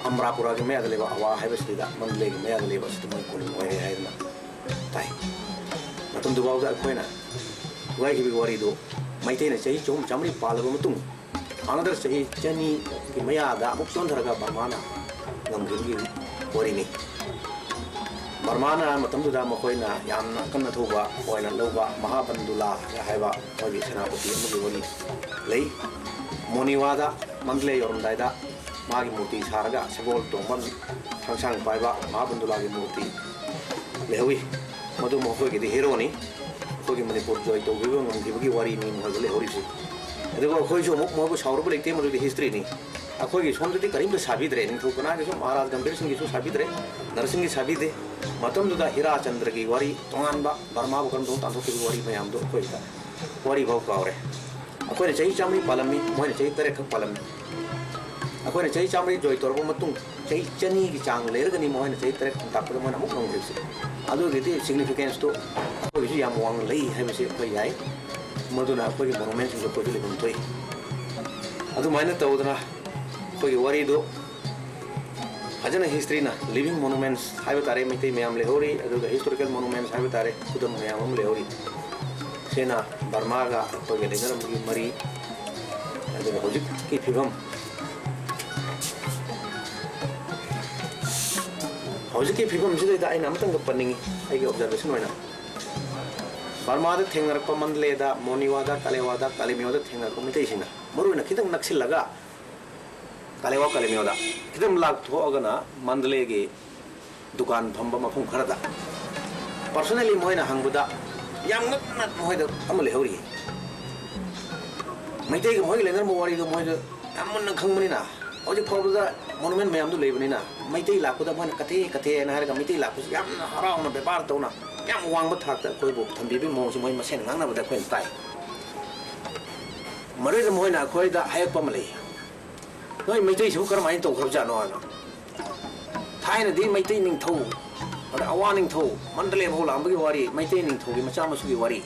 ꯑꯃꯔꯥꯄꯨꯔꯥꯒꯤ ꯃꯌꯥꯗ ꯂꯩꯕ ꯑꯋꯥ ꯍꯥꯏꯕꯁꯤꯗ ꯃꯟꯗꯂꯦꯒꯤ ꯃꯌꯥꯗ ꯂꯩꯕ ꯑꯁꯤꯗ ꯃꯣꯏ ꯀꯣꯅꯨꯡ ꯑꯣꯏꯔꯦ ꯍꯥꯏꯗꯅ ꯇꯥꯏ꯫ ꯃꯇꯝꯗꯨꯐꯥꯎꯗ ꯑꯩꯈꯣꯏꯅ ꯊꯨꯒꯥꯏꯈꯤꯕꯒꯤ ꯋꯥꯔꯤꯗꯨ ꯃꯩꯇꯩꯅ ꯆꯍꯤ ꯆꯍꯨꯝ ꯆꯥꯃꯔꯤ ꯄꯥꯜꯂꯕ ꯃꯇꯨꯡ, another ꯆꯍꯤ ꯆꯅꯤꯒꯤ ꯃꯌꯥꯗ ꯑꯃꯨꯛ ꯆꯣꯟꯊꯔꯒ ꯕꯔꯃꯥꯅ ꯉꯝꯈꯤꯕꯒꯤ ꯋꯥꯔꯤꯅꯤ꯫ ꯕꯔꯃꯥꯅ ꯃꯇꯝꯗꯨꯗ ꯃꯈꯣꯏꯅ ꯌꯥꯝꯅ ꯑꯀꯟ ꯑꯊꯧꯕ ꯑꯣꯏꯅ ꯂꯧꯕ ꯃꯍꯥꯕꯟꯗꯨꯂꯥ ꯍꯥꯏꯕ ꯃꯣꯏꯒꯤ ꯁꯦꯅꯥꯄꯇꯤ ꯑꯃꯒꯤ ꯋꯥꯔꯤ ꯂꯩ꯫ ꯃꯣꯅꯤꯋꯥꯗ ꯃꯟꯗꯂꯦ ꯌꯧꯔꯝꯗꯥꯏꯗ ꯃꯥꯒꯤ ꯃꯨꯔꯇꯤ ꯁꯥꯔꯒ ꯁꯒꯣꯜ ꯇꯣꯡꯕ, ꯊꯥꯡꯁꯥꯡ ꯄꯥꯏꯕ ꯃꯍꯥꯕꯟꯗꯨꯂꯥꯒꯤ ꯃꯨꯔꯇꯤ ꯂꯩꯍꯧꯏ꯫ ꯃꯗꯨ ꯃꯈꯣꯏꯒꯤꯗꯤ ꯍꯦꯔꯣꯅꯤ꯫ ꯑꯩꯈꯣꯏꯒꯤ ꯃꯅꯤꯄꯨꯔ ꯖꯣꯏ ꯇꯧꯕꯤꯕ ꯉꯝꯈꯤꯕꯒꯤ ꯋꯥꯔꯤꯅꯤ ꯃꯣꯏꯕꯨ ꯂꯩꯍꯧꯔꯤꯁꯤ꯫ ꯑꯗꯨꯒ ꯑꯩꯈꯣꯏꯁꯨ ꯑꯃꯨꯛ ꯃꯣꯏꯕꯨ ꯁꯥꯎꯔꯨꯕ ꯂꯩꯇꯦ, ꯃꯗꯨꯗꯤ ꯍꯤꯁꯇ꯭ꯔꯤꯅꯤ꯫ ꯑꯩꯈꯣꯏꯒꯤ ꯁꯣꯝꯗꯗꯤ ꯀꯔꯤꯝꯇ ꯁꯥꯕꯤꯗ꯭ꯔꯦ, ꯅꯤꯡꯊꯧ ꯀꯅꯥꯒꯤꯁꯨ, ꯃꯍꯥꯔꯥꯖ ꯒꯝꯚꯤꯔ ꯁꯤꯡꯒꯤꯁꯨ ꯁꯥꯕꯤꯗ꯭ꯔꯦ, ꯅꯔꯁꯤꯡꯒꯤ ꯁꯥꯕꯤꯗꯦ꯫ ꯃꯇꯝꯗꯨꯗ ꯍꯤꯔꯥꯆꯟꯗ꯭ꯔꯒꯤ ꯋꯥꯔꯤ ꯇꯣꯉꯥꯟꯕ, ꯕꯔꯃꯥꯕꯨ ꯀꯔꯝ ꯇꯧꯅ ꯇꯥꯟꯊꯣꯛꯈꯤꯕꯒꯤ ꯋꯥꯔꯤ ꯃꯌꯥꯝꯗꯣ ꯑꯩꯈꯣꯏꯗ ꯋꯥꯔꯤ ꯐꯥꯎ ꯀꯥꯎꯔꯦ꯫ ꯑꯩꯈꯣꯏꯅ ꯆꯍꯤ ꯆꯥꯝꯃꯔꯤ ꯄꯥꯜꯂꯝꯃꯤ, ꯃꯣꯏꯅ ꯆꯍꯤ ꯇꯔꯦꯠ ꯈꯛ ꯄꯥꯜꯂꯝꯃꯤ꯫ ꯑꯩꯈꯣꯏꯅ ꯆꯍꯤ ꯆꯥꯝꯃꯔꯤ ꯖꯣꯏ ꯇꯧꯔꯕ ꯃꯇꯨꯡ, ꯆꯍꯤ ꯆꯅꯤꯒꯤ ꯆꯥꯡ ꯂꯩꯔꯒꯅꯤ ꯃꯈꯣꯏꯅ ꯆꯍꯤ ꯇꯔꯦꯠ ꯇꯥꯛꯄꯗ ꯃꯣꯏꯅ ꯑꯃꯨꯛ ꯉꯝꯈ꯭ꯔꯤꯕꯁꯦ꯫ ꯑꯗꯨꯒꯤꯗꯤ ꯁꯤꯒꯅꯤꯐꯤꯀꯦꯟꯁꯇꯨ ꯑꯩꯈꯣꯏꯒꯤꯁꯨ ꯌꯥꯝ ꯋꯥꯡꯅ ꯂꯩ ꯍꯥꯏꯕꯁꯤ ꯑꯩꯈꯣꯏ ꯌꯥꯏ꯫ ꯃꯗꯨꯅ ꯑꯩꯈꯣꯏꯒꯤ ꯃꯣꯅꯨꯃꯦꯟꯁꯤꯡꯁꯨ ꯑꯩꯈꯣꯏꯁꯨ ꯂꯩꯐꯝ ꯊꯣꯛꯏ꯫ ꯑꯗꯨꯃꯥꯏꯅ ꯇꯧꯗꯅ ꯑꯩꯈꯣꯏꯒꯤ ꯋꯥꯔꯤꯗꯨ ꯐꯖꯅ ꯍꯤꯁꯇ꯭ꯔꯤꯅ, ꯂꯤꯚꯤꯡ ꯃꯣꯅꯨꯃꯦꯟꯁ ꯍꯥꯏꯕ ꯇꯥꯔꯦ, ꯃꯩꯇꯩ ꯃꯌꯥꯝ ꯂꯩꯍꯧꯔꯤ, ꯑꯗꯨꯒ ꯍꯤꯁꯇꯣꯔꯤꯀꯦꯜ ꯃꯣꯅꯨꯃꯦꯟꯁ ꯍꯥꯏꯕ ꯇꯥꯔꯦ, ꯈꯨꯗꯝ ꯃꯌꯥꯝ ꯑꯃ ꯂꯩꯍꯧꯔꯤ꯫ ꯁꯤꯅ ꯕꯔꯃꯥꯒ ꯑꯩꯈꯣꯏꯒ ꯂꯩꯅꯔꯝꯕꯒꯤ ꯃꯔꯤ, ꯑꯗꯨꯒ ꯍꯧꯖꯤꯛꯀꯤ ꯐꯤꯕꯝ, ꯍꯧꯖꯤꯛꯀꯤ ꯐꯤꯕꯝꯁꯤꯗꯩꯗ ꯑꯩꯅ ꯑꯃꯇꯪꯒ ꯄꯟꯅꯤꯡꯉꯤ, ꯑꯩꯒꯤ ꯑꯣꯕꯖꯥꯔꯕꯦꯁꯟ ꯑꯣꯏꯅ꯫ ꯕꯔꯃꯥꯗ ꯊꯦꯡꯅꯔꯛꯄ, ꯃꯟꯗꯂꯦꯗ, ꯃꯣꯅꯤꯋꯥꯗ, ꯀꯥꯂꯦꯋꯥꯗ, ꯀꯥꯂꯦꯃꯤꯌꯣꯗ ꯊꯦꯡꯅꯔꯛꯄ ꯃꯤꯇꯩꯁꯤꯡꯅ, ꯃꯔꯨꯑꯣꯏꯅ ꯈꯤꯇꯪ ꯅꯛꯁꯤꯜꯂꯒ ꯀꯥꯂꯦꯋꯥ, ꯀꯥꯂꯦꯃꯤꯌꯣꯗ ꯈꯤꯇꯪ ꯂꯥꯛꯊꯣꯛꯑꯒꯅ ꯃꯟꯗꯂꯦꯒꯤ ꯗꯨꯀꯥꯟ ꯐꯝꯕ ꯃꯐꯝ ꯈꯔꯗ ꯄꯔꯁꯣꯅꯦꯜꯂꯤ ꯃꯣꯏꯅ ꯍꯪꯕꯗ ꯌꯥꯝ ꯅꯛꯅ ꯃꯈꯣꯏꯗ ꯑꯃ ꯂꯩꯍꯧꯔꯤ꯫ ꯃꯩꯇꯩꯒ ꯃꯣꯏꯒ ꯂꯩꯅꯔꯝꯕ ꯋꯥꯔꯤꯗꯣ ꯃꯣꯏꯗ ꯌꯥꯝ ꯃꯨꯟꯅ ꯈꯪꯕꯅꯤꯅ, ꯍꯧꯖꯤꯛ ꯐꯥꯎꯕꯗ ꯃꯣꯅꯨꯃꯦꯟ ꯃꯌꯥꯝꯗꯨ ꯂꯩꯕꯅꯤꯅ, ꯃꯩꯇꯩ ꯂꯥꯛꯄꯗ ꯃꯣꯏꯅ "ꯀꯊꯦ, ꯀꯊꯦ" ꯍꯥꯏꯅ ꯍꯥꯏꯔꯒ ꯃꯩꯇꯩ ꯂꯥꯛꯄꯁꯤ ꯌꯥꯝꯅ ꯍꯔꯥꯎꯅ ꯕꯦꯕꯥꯔ ꯇꯧꯅ ꯌꯥꯝ ꯋꯥꯡꯕ ꯊꯥꯛꯇ ꯑꯩꯈꯣꯏꯕꯨ ꯊꯝꯕꯤꯕꯒꯤ ꯃꯑꯣꯡꯁꯤ ꯃꯣꯏ ꯃꯁꯦꯟ ꯉꯥꯡꯅꯕꯗ ꯑꯩꯈꯣꯏꯅ ꯇꯥꯏ꯫ ꯃꯔꯨꯑꯣꯏꯅ ꯃꯣꯏꯅ ꯑꯩꯈꯣꯏꯗ ꯍꯥꯏꯔꯛꯄ ꯑꯃ ꯂꯩ, "ꯅꯣꯏ ꯃꯩꯇꯩꯁꯤꯕꯨ ꯀꯔꯝꯍꯥꯏꯅ ꯇꯧꯈ꯭ꯔꯕꯖꯥꯠꯅꯣ?" ꯍꯥꯏꯅ꯫ ꯊꯥꯏꯅꯗꯤ ꯃꯩꯇꯩ ꯅꯤꯡꯊꯧ, ꯑꯗ ꯑꯋꯥ ꯅꯤꯡꯊꯧ, ꯃꯟꯗꯂꯦ ꯐꯥꯎ ꯂꯥꯛꯑꯝꯕꯒꯤ ꯋꯥꯔꯤ, ꯃꯩꯇꯩ ꯅꯤꯡꯊꯧꯒꯤ ꯃꯆꯥ ꯃꯁꯨꯒꯤ ꯋꯥꯔꯤ,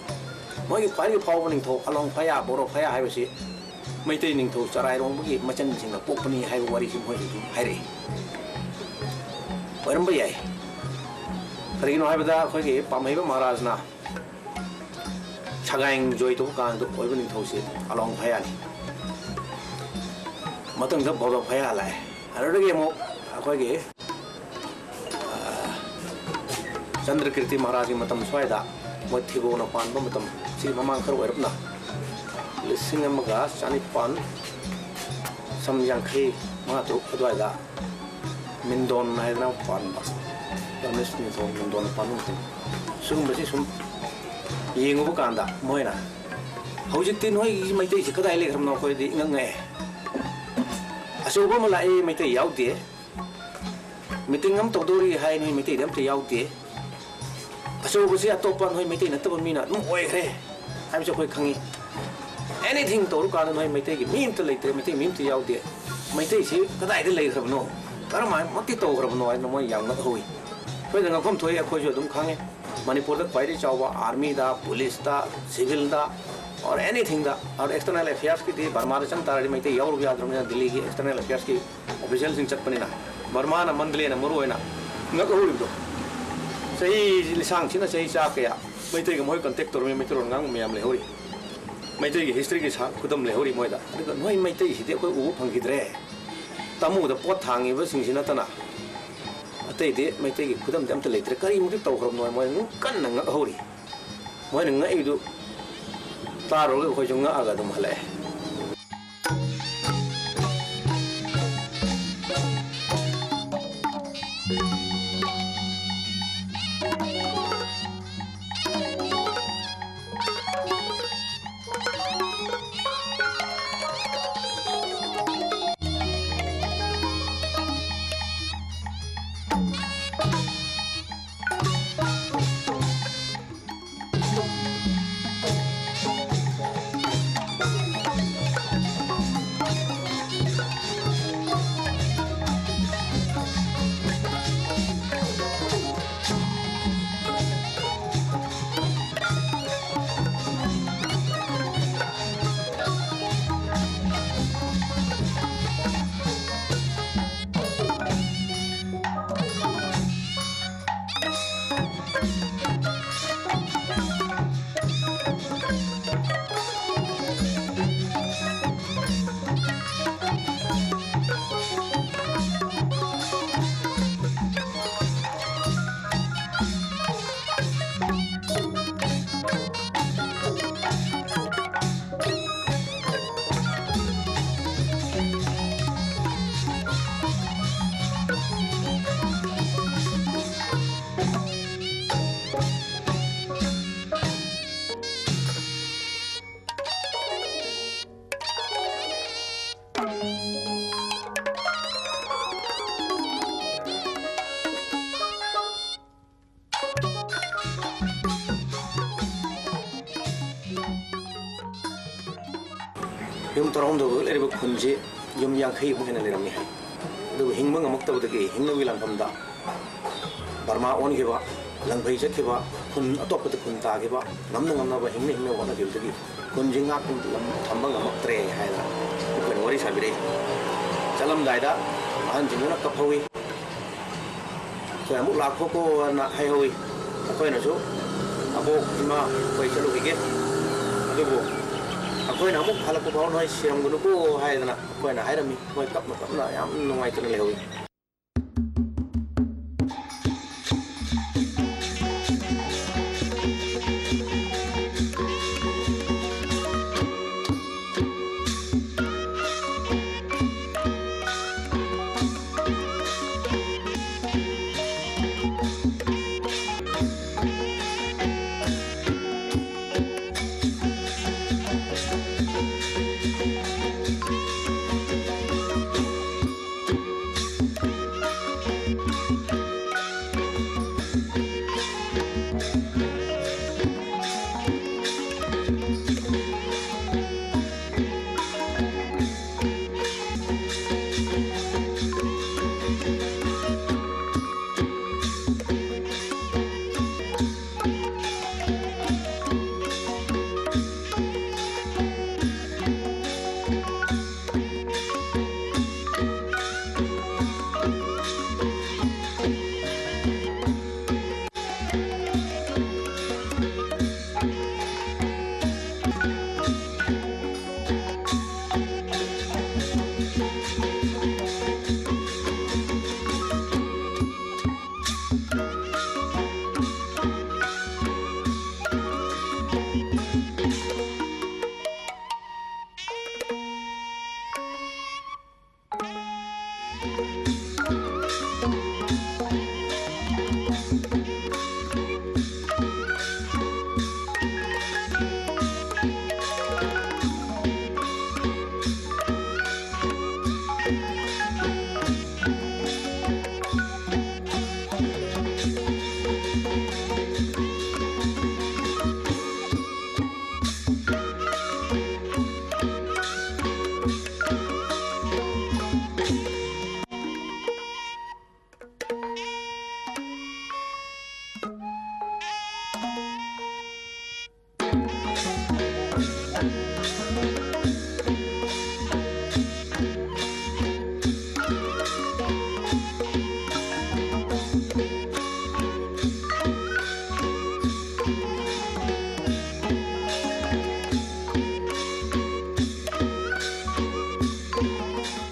ꯃꯣꯏꯒꯤ ꯈ꯭ꯋꯥꯏꯗꯒꯤ ꯐꯥꯎꯕ ꯅꯤꯡꯊꯧ ꯑꯂꯣꯡ ꯐꯌꯥ, ꯕꯣꯔꯣ ꯐꯌꯥ ꯍꯥꯏꯕꯁꯤ ꯃꯩꯇꯩ ꯅꯤꯡꯊꯧ ꯆꯔꯥꯏꯔꯣꯡꯕꯒꯤ ꯃꯆꯟꯁꯤꯡꯅ ꯄꯣꯛꯄꯅꯤ ꯍꯥꯏꯕ ꯋꯥꯔꯤꯁꯤ ꯃꯣꯏꯁꯨ ꯑꯗꯨꯝ ꯍꯥꯏꯔꯛꯏ꯫ ꯑꯣꯏꯔꯝꯕ ꯌꯥꯏ꯫ ꯀꯔꯤꯒꯤꯅꯣ ꯍꯥꯏꯕꯗ ꯑꯩꯈꯣꯏꯒꯤ ꯄꯥꯝꯍꯩꯕ ꯃꯍꯥꯔꯥꯖꯅ ꯁꯒꯥꯏ ꯖꯣꯏ ꯇꯧꯕ ꯀꯥꯟꯗ ꯑꯣꯏꯕ ꯅꯤꯡꯊꯧꯁꯤ ꯑꯂꯣꯡ ꯐꯌꯥꯅꯤ꯫ ꯃꯊꯪꯗ ꯕꯣꯗꯣ ꯐꯌꯥ ꯂꯥꯛꯑꯦ꯫ ꯑꯗꯨꯗꯒꯤ ꯑꯃꯨꯛ ꯑꯩꯈꯣꯏꯒꯤ, ꯑ, ꯆꯟꯗ꯭ꯔꯀꯤꯔꯇꯤ ꯃꯍꯥꯔꯥꯖꯒꯤ ꯃꯇꯝ ꯁ꯭ꯋꯥꯏꯗ ꯃꯣꯏ ꯊꯤꯒꯣꯅ ꯄꯥꯟꯕ ꯃꯇꯝ, ꯁꯤ ꯃꯃꯥꯡ ꯈꯔ ꯑꯣꯏꯔꯞꯅ ꯂꯤꯁꯤꯡ ꯑꯃꯒ ꯆꯅꯤꯄꯥꯟ ꯁꯝ ꯌꯥꯡꯈꯩ ꯃꯉꯥ ꯇꯔꯨꯛ ꯑꯗꯨꯋꯥꯏꯗ ꯃꯤꯟꯗꯣꯟ ꯍꯥꯏꯗꯅ ꯄꯥꯟꯕ, ꯔꯃꯦꯁ ꯃꯤꯟꯗꯣꯟ, ꯃꯤꯟꯗꯣꯟ ꯄꯥꯟꯕ ꯃꯇꯝ, ꯁꯤꯒꯨꯝꯕꯁꯤ ꯁꯨꯝ ꯌꯦꯡꯉꯨꯕ ꯀꯥꯟꯗ ꯃꯣꯏꯅ, "ꯍꯧꯖꯤꯛꯇꯤ ꯅꯣꯏꯒꯤ ꯃꯩꯇꯩꯁꯤ ꯀꯗꯥꯏ ꯂꯩꯈ꯭ꯔꯕꯅꯣ? ꯑꯩꯈꯣꯏꯗꯤ ꯏꯉꯛ ꯉꯛꯑꯦ꯫ ꯑꯆꯧꯕ ꯑꯃ ꯂꯥꯛꯏ, ꯃꯩꯇꯩ ꯌꯥꯎꯗꯦ꯫ ꯃꯤꯇꯤꯡ ꯑꯃ ꯇꯧꯗꯧꯔꯤ ꯍꯥꯏ, ꯅꯣꯏ ꯃꯩꯇꯩꯗꯤ ꯑꯝꯇ ꯌꯥꯎꯗꯦ꯫ ꯑꯆꯧꯕꯁꯤ ꯑꯇꯣꯞꯄ ꯅꯣꯏ ꯃꯩꯇꯩ ꯅꯠꯇꯕ ꯃꯤꯅ ꯑꯗꯨꯝ ꯑꯣꯏꯈ꯭ꯔꯦ ꯍꯥꯏꯕꯁꯤ ꯑꯩꯈꯣꯏ ꯈꯪꯉꯤ꯫ ꯑꯦꯅꯤꯊꯤꯡ ꯇꯧꯔꯀꯥꯟꯗ ꯅꯣꯏ ꯃꯩꯇꯩꯒꯤ ꯃꯤ ꯑꯝꯇ ꯂꯩꯇ꯭ꯔꯦ, ꯃꯩꯇꯩ ꯃꯤ ꯑꯝꯇ ꯌꯥꯎꯗꯦ꯫ ꯃꯩꯇꯩꯁꯤ ꯀꯗꯥꯏꯗ ꯂꯩꯈ꯭ꯔꯕꯅꯣ? ꯀꯔꯝꯍꯥꯏꯅꯃꯛꯇꯤ ꯇꯧꯈ꯭ꯔꯕꯅꯣ?" ꯍꯥꯏꯗꯅ ꯃꯣꯏ ꯌꯥꯝ ꯉꯛꯍꯧꯏ꯫ ꯑꯩꯈꯣꯏꯗ ꯉꯛꯐꯝ ꯊꯣꯛꯏ, ꯑꯩꯈꯣꯏꯁꯨ ꯑꯗꯨꯝ ꯈꯪꯉꯤ꯫ ꯃꯅꯤꯄꯨꯔꯗ ꯈ꯭ꯋꯥꯏꯗꯒꯤ ꯆꯥꯎꯕ ꯑꯥꯔꯃꯤꯗ, ꯄꯨꯂꯤꯁꯇ, ꯁꯤꯚꯤꯜꯗ, or ꯑꯦꯅꯤꯊꯤꯡꯗ, or ꯑꯦꯛꯁꯇꯔꯅꯦꯜ ꯑꯦꯐꯤꯌꯔꯁꯀꯤꯗꯤ ꯕꯔꯃꯥꯗ ꯆꯪ ꯇꯥꯔꯗꯤ ꯃꯩꯇꯩ ꯌꯥꯎꯔꯨꯕ ꯌꯥꯗ꯭ꯔꯕꯅꯤꯅ ꯗꯤꯜꯂꯤꯒꯤ ꯑꯦꯛꯁꯇꯔꯅꯦꯜ ꯑꯦꯐꯤꯌꯔꯁꯀꯤ ꯑꯣꯐꯤꯁꯤꯌꯦꯜꯁꯤꯡ ꯆꯠꯄꯅꯤꯅ, ꯕꯔꯃꯥꯅ, ꯃꯟꯗꯂꯦꯅ ꯃꯔꯨ ꯑꯣꯏꯅ ꯉꯛꯍꯧꯔꯤꯕꯗꯣ꯫ ꯆꯍꯤ ꯂꯤꯁꯥꯡꯁꯤꯅ ꯆꯍꯤ ꯆꯥ ꯀꯌꯥ ꯃꯩꯇꯩꯒ ꯃꯈꯣꯏ ꯀꯟꯇꯦꯛ ꯇꯧꯔꯝꯃꯤ, ꯃꯩꯇꯩꯂꯣꯟ ꯉꯥꯡꯕ ꯃꯌꯥꯝ ꯂꯩꯍꯧꯔꯤ꯫ ꯃꯩꯇꯩꯒꯤ ꯍꯤꯁꯇ꯭ꯔꯤꯒꯤ ꯁꯥ-, ꯈꯨꯗꯝ ꯂꯩꯍꯧꯔꯤ ꯃꯣꯏꯗ꯫ ꯑꯗꯨꯒ ꯅꯣꯏ ꯃꯩꯇꯩꯁꯤꯗꯤ ꯑꯩꯈꯣꯏ ꯎꯕ ꯐꯪꯈꯤꯗ꯭ꯔꯦ꯫ ꯇꯥꯃꯨꯗ ꯄꯣꯠ ꯊꯥꯡꯉꯤꯕꯁꯤꯡꯁꯤ ꯅꯠꯇꯅ ꯑꯇꯩꯗꯤ ꯃꯩꯇꯩꯒꯤ ꯈꯨꯗꯝꯗꯤ ꯑꯝꯇ ꯂꯩꯇ꯭ꯔꯦ꯫ ꯀꯔꯤꯃꯨꯛꯇꯤ ꯇꯧꯈ꯭ꯔꯕꯅꯣ ꯍꯥꯏ ꯃꯣꯏ ꯑꯗꯨꯝ ꯀꯟꯅ ꯉꯛꯍꯧꯔꯤ꯫ ꯃꯣꯏꯅ ꯉꯛꯏꯗꯨ ꯇꯥꯔꯨꯔꯒ ꯑꯩꯈꯣꯏꯁꯨ ꯉꯛꯑꯒ ꯑꯗꯨꯝ ꯍꯜꯂꯛꯑꯦ꯫ ꯌꯨꯝ ꯇꯔꯥꯍꯨꯝꯗꯣꯏ ꯈꯛ ꯂꯩꯔꯤꯕ ꯈꯨꯟꯁꯤ ꯌꯨꯝ ꯌꯥꯡꯈꯩꯃꯨꯛ ꯍꯦꯟꯅ ꯂꯩꯔꯝꯃꯤ ꯍꯥꯏ꯫ ꯑꯗꯨꯕꯨ ꯍꯤꯡꯕ ꯉꯝꯃꯛꯇꯕꯗꯒꯤ ꯍꯤꯡꯅꯕꯒꯤ ꯂꯥꯟꯐꯝꯗ ꯕꯔꯃꯥ ꯑꯣꯟꯈꯤꯕ, ꯂꯪꯐꯩ ꯆꯠꯈꯤꯕ, ꯈꯨꯟ ꯑꯇꯣꯞꯄꯗ ꯈꯨꯟ ꯇꯥꯈꯤꯕ, ꯉꯝꯅ ꯉꯝꯅꯕ ꯍꯤꯡꯅ ꯍꯤꯡꯅꯕ ꯍꯣꯠꯅꯈꯤꯕꯗꯒꯤ ꯈꯨꯟꯁꯤ ꯉꯥꯛ ꯊꯝꯕ ꯉꯝꯃꯛꯇ꯭ꯔꯦ ꯍꯥꯏꯅ ꯑꯩꯈꯣꯏꯅ ꯋꯥꯔꯤ ꯁꯥꯕꯤꯔꯛꯏ꯫ ꯆꯠꯂꯝꯗꯥꯏꯗ ꯑꯍꯟꯁꯤꯡꯗꯨꯅ ꯀꯞꯍꯧꯏ꯫ "ꯑꯩꯈꯣꯏ ꯑꯃꯨꯛ ꯂꯥꯛꯈꯣꯀꯣꯅ" ꯍꯥꯏꯍꯧꯏ꯫ ꯑꯩꯈꯣꯏꯅꯁꯨ "ꯑꯕꯣꯛ, ꯏꯃꯥ, ꯑꯩꯈꯣꯏ ꯆꯠꯂꯨꯈꯤꯒꯦ, ꯑꯗꯨꯕꯨ ꯑꯩꯈꯣꯏꯅ ꯑꯃꯨꯛ ꯍꯜꯂꯛꯄ ꯐꯥꯎ ꯅꯣꯏ ꯁꯤꯔꯝꯒꯅꯨꯀꯣ" ꯍꯥꯏꯗꯅ ꯑꯩꯈꯣꯏꯅ ꯍꯥꯏꯔꯝꯃꯤ꯫ ꯃꯣꯏ ꯀꯞꯅ ꯀꯞꯅ ꯌꯥꯝ ꯅꯨꯡꯉꯥꯏꯇꯅ ꯂꯩꯍꯧꯏ꯫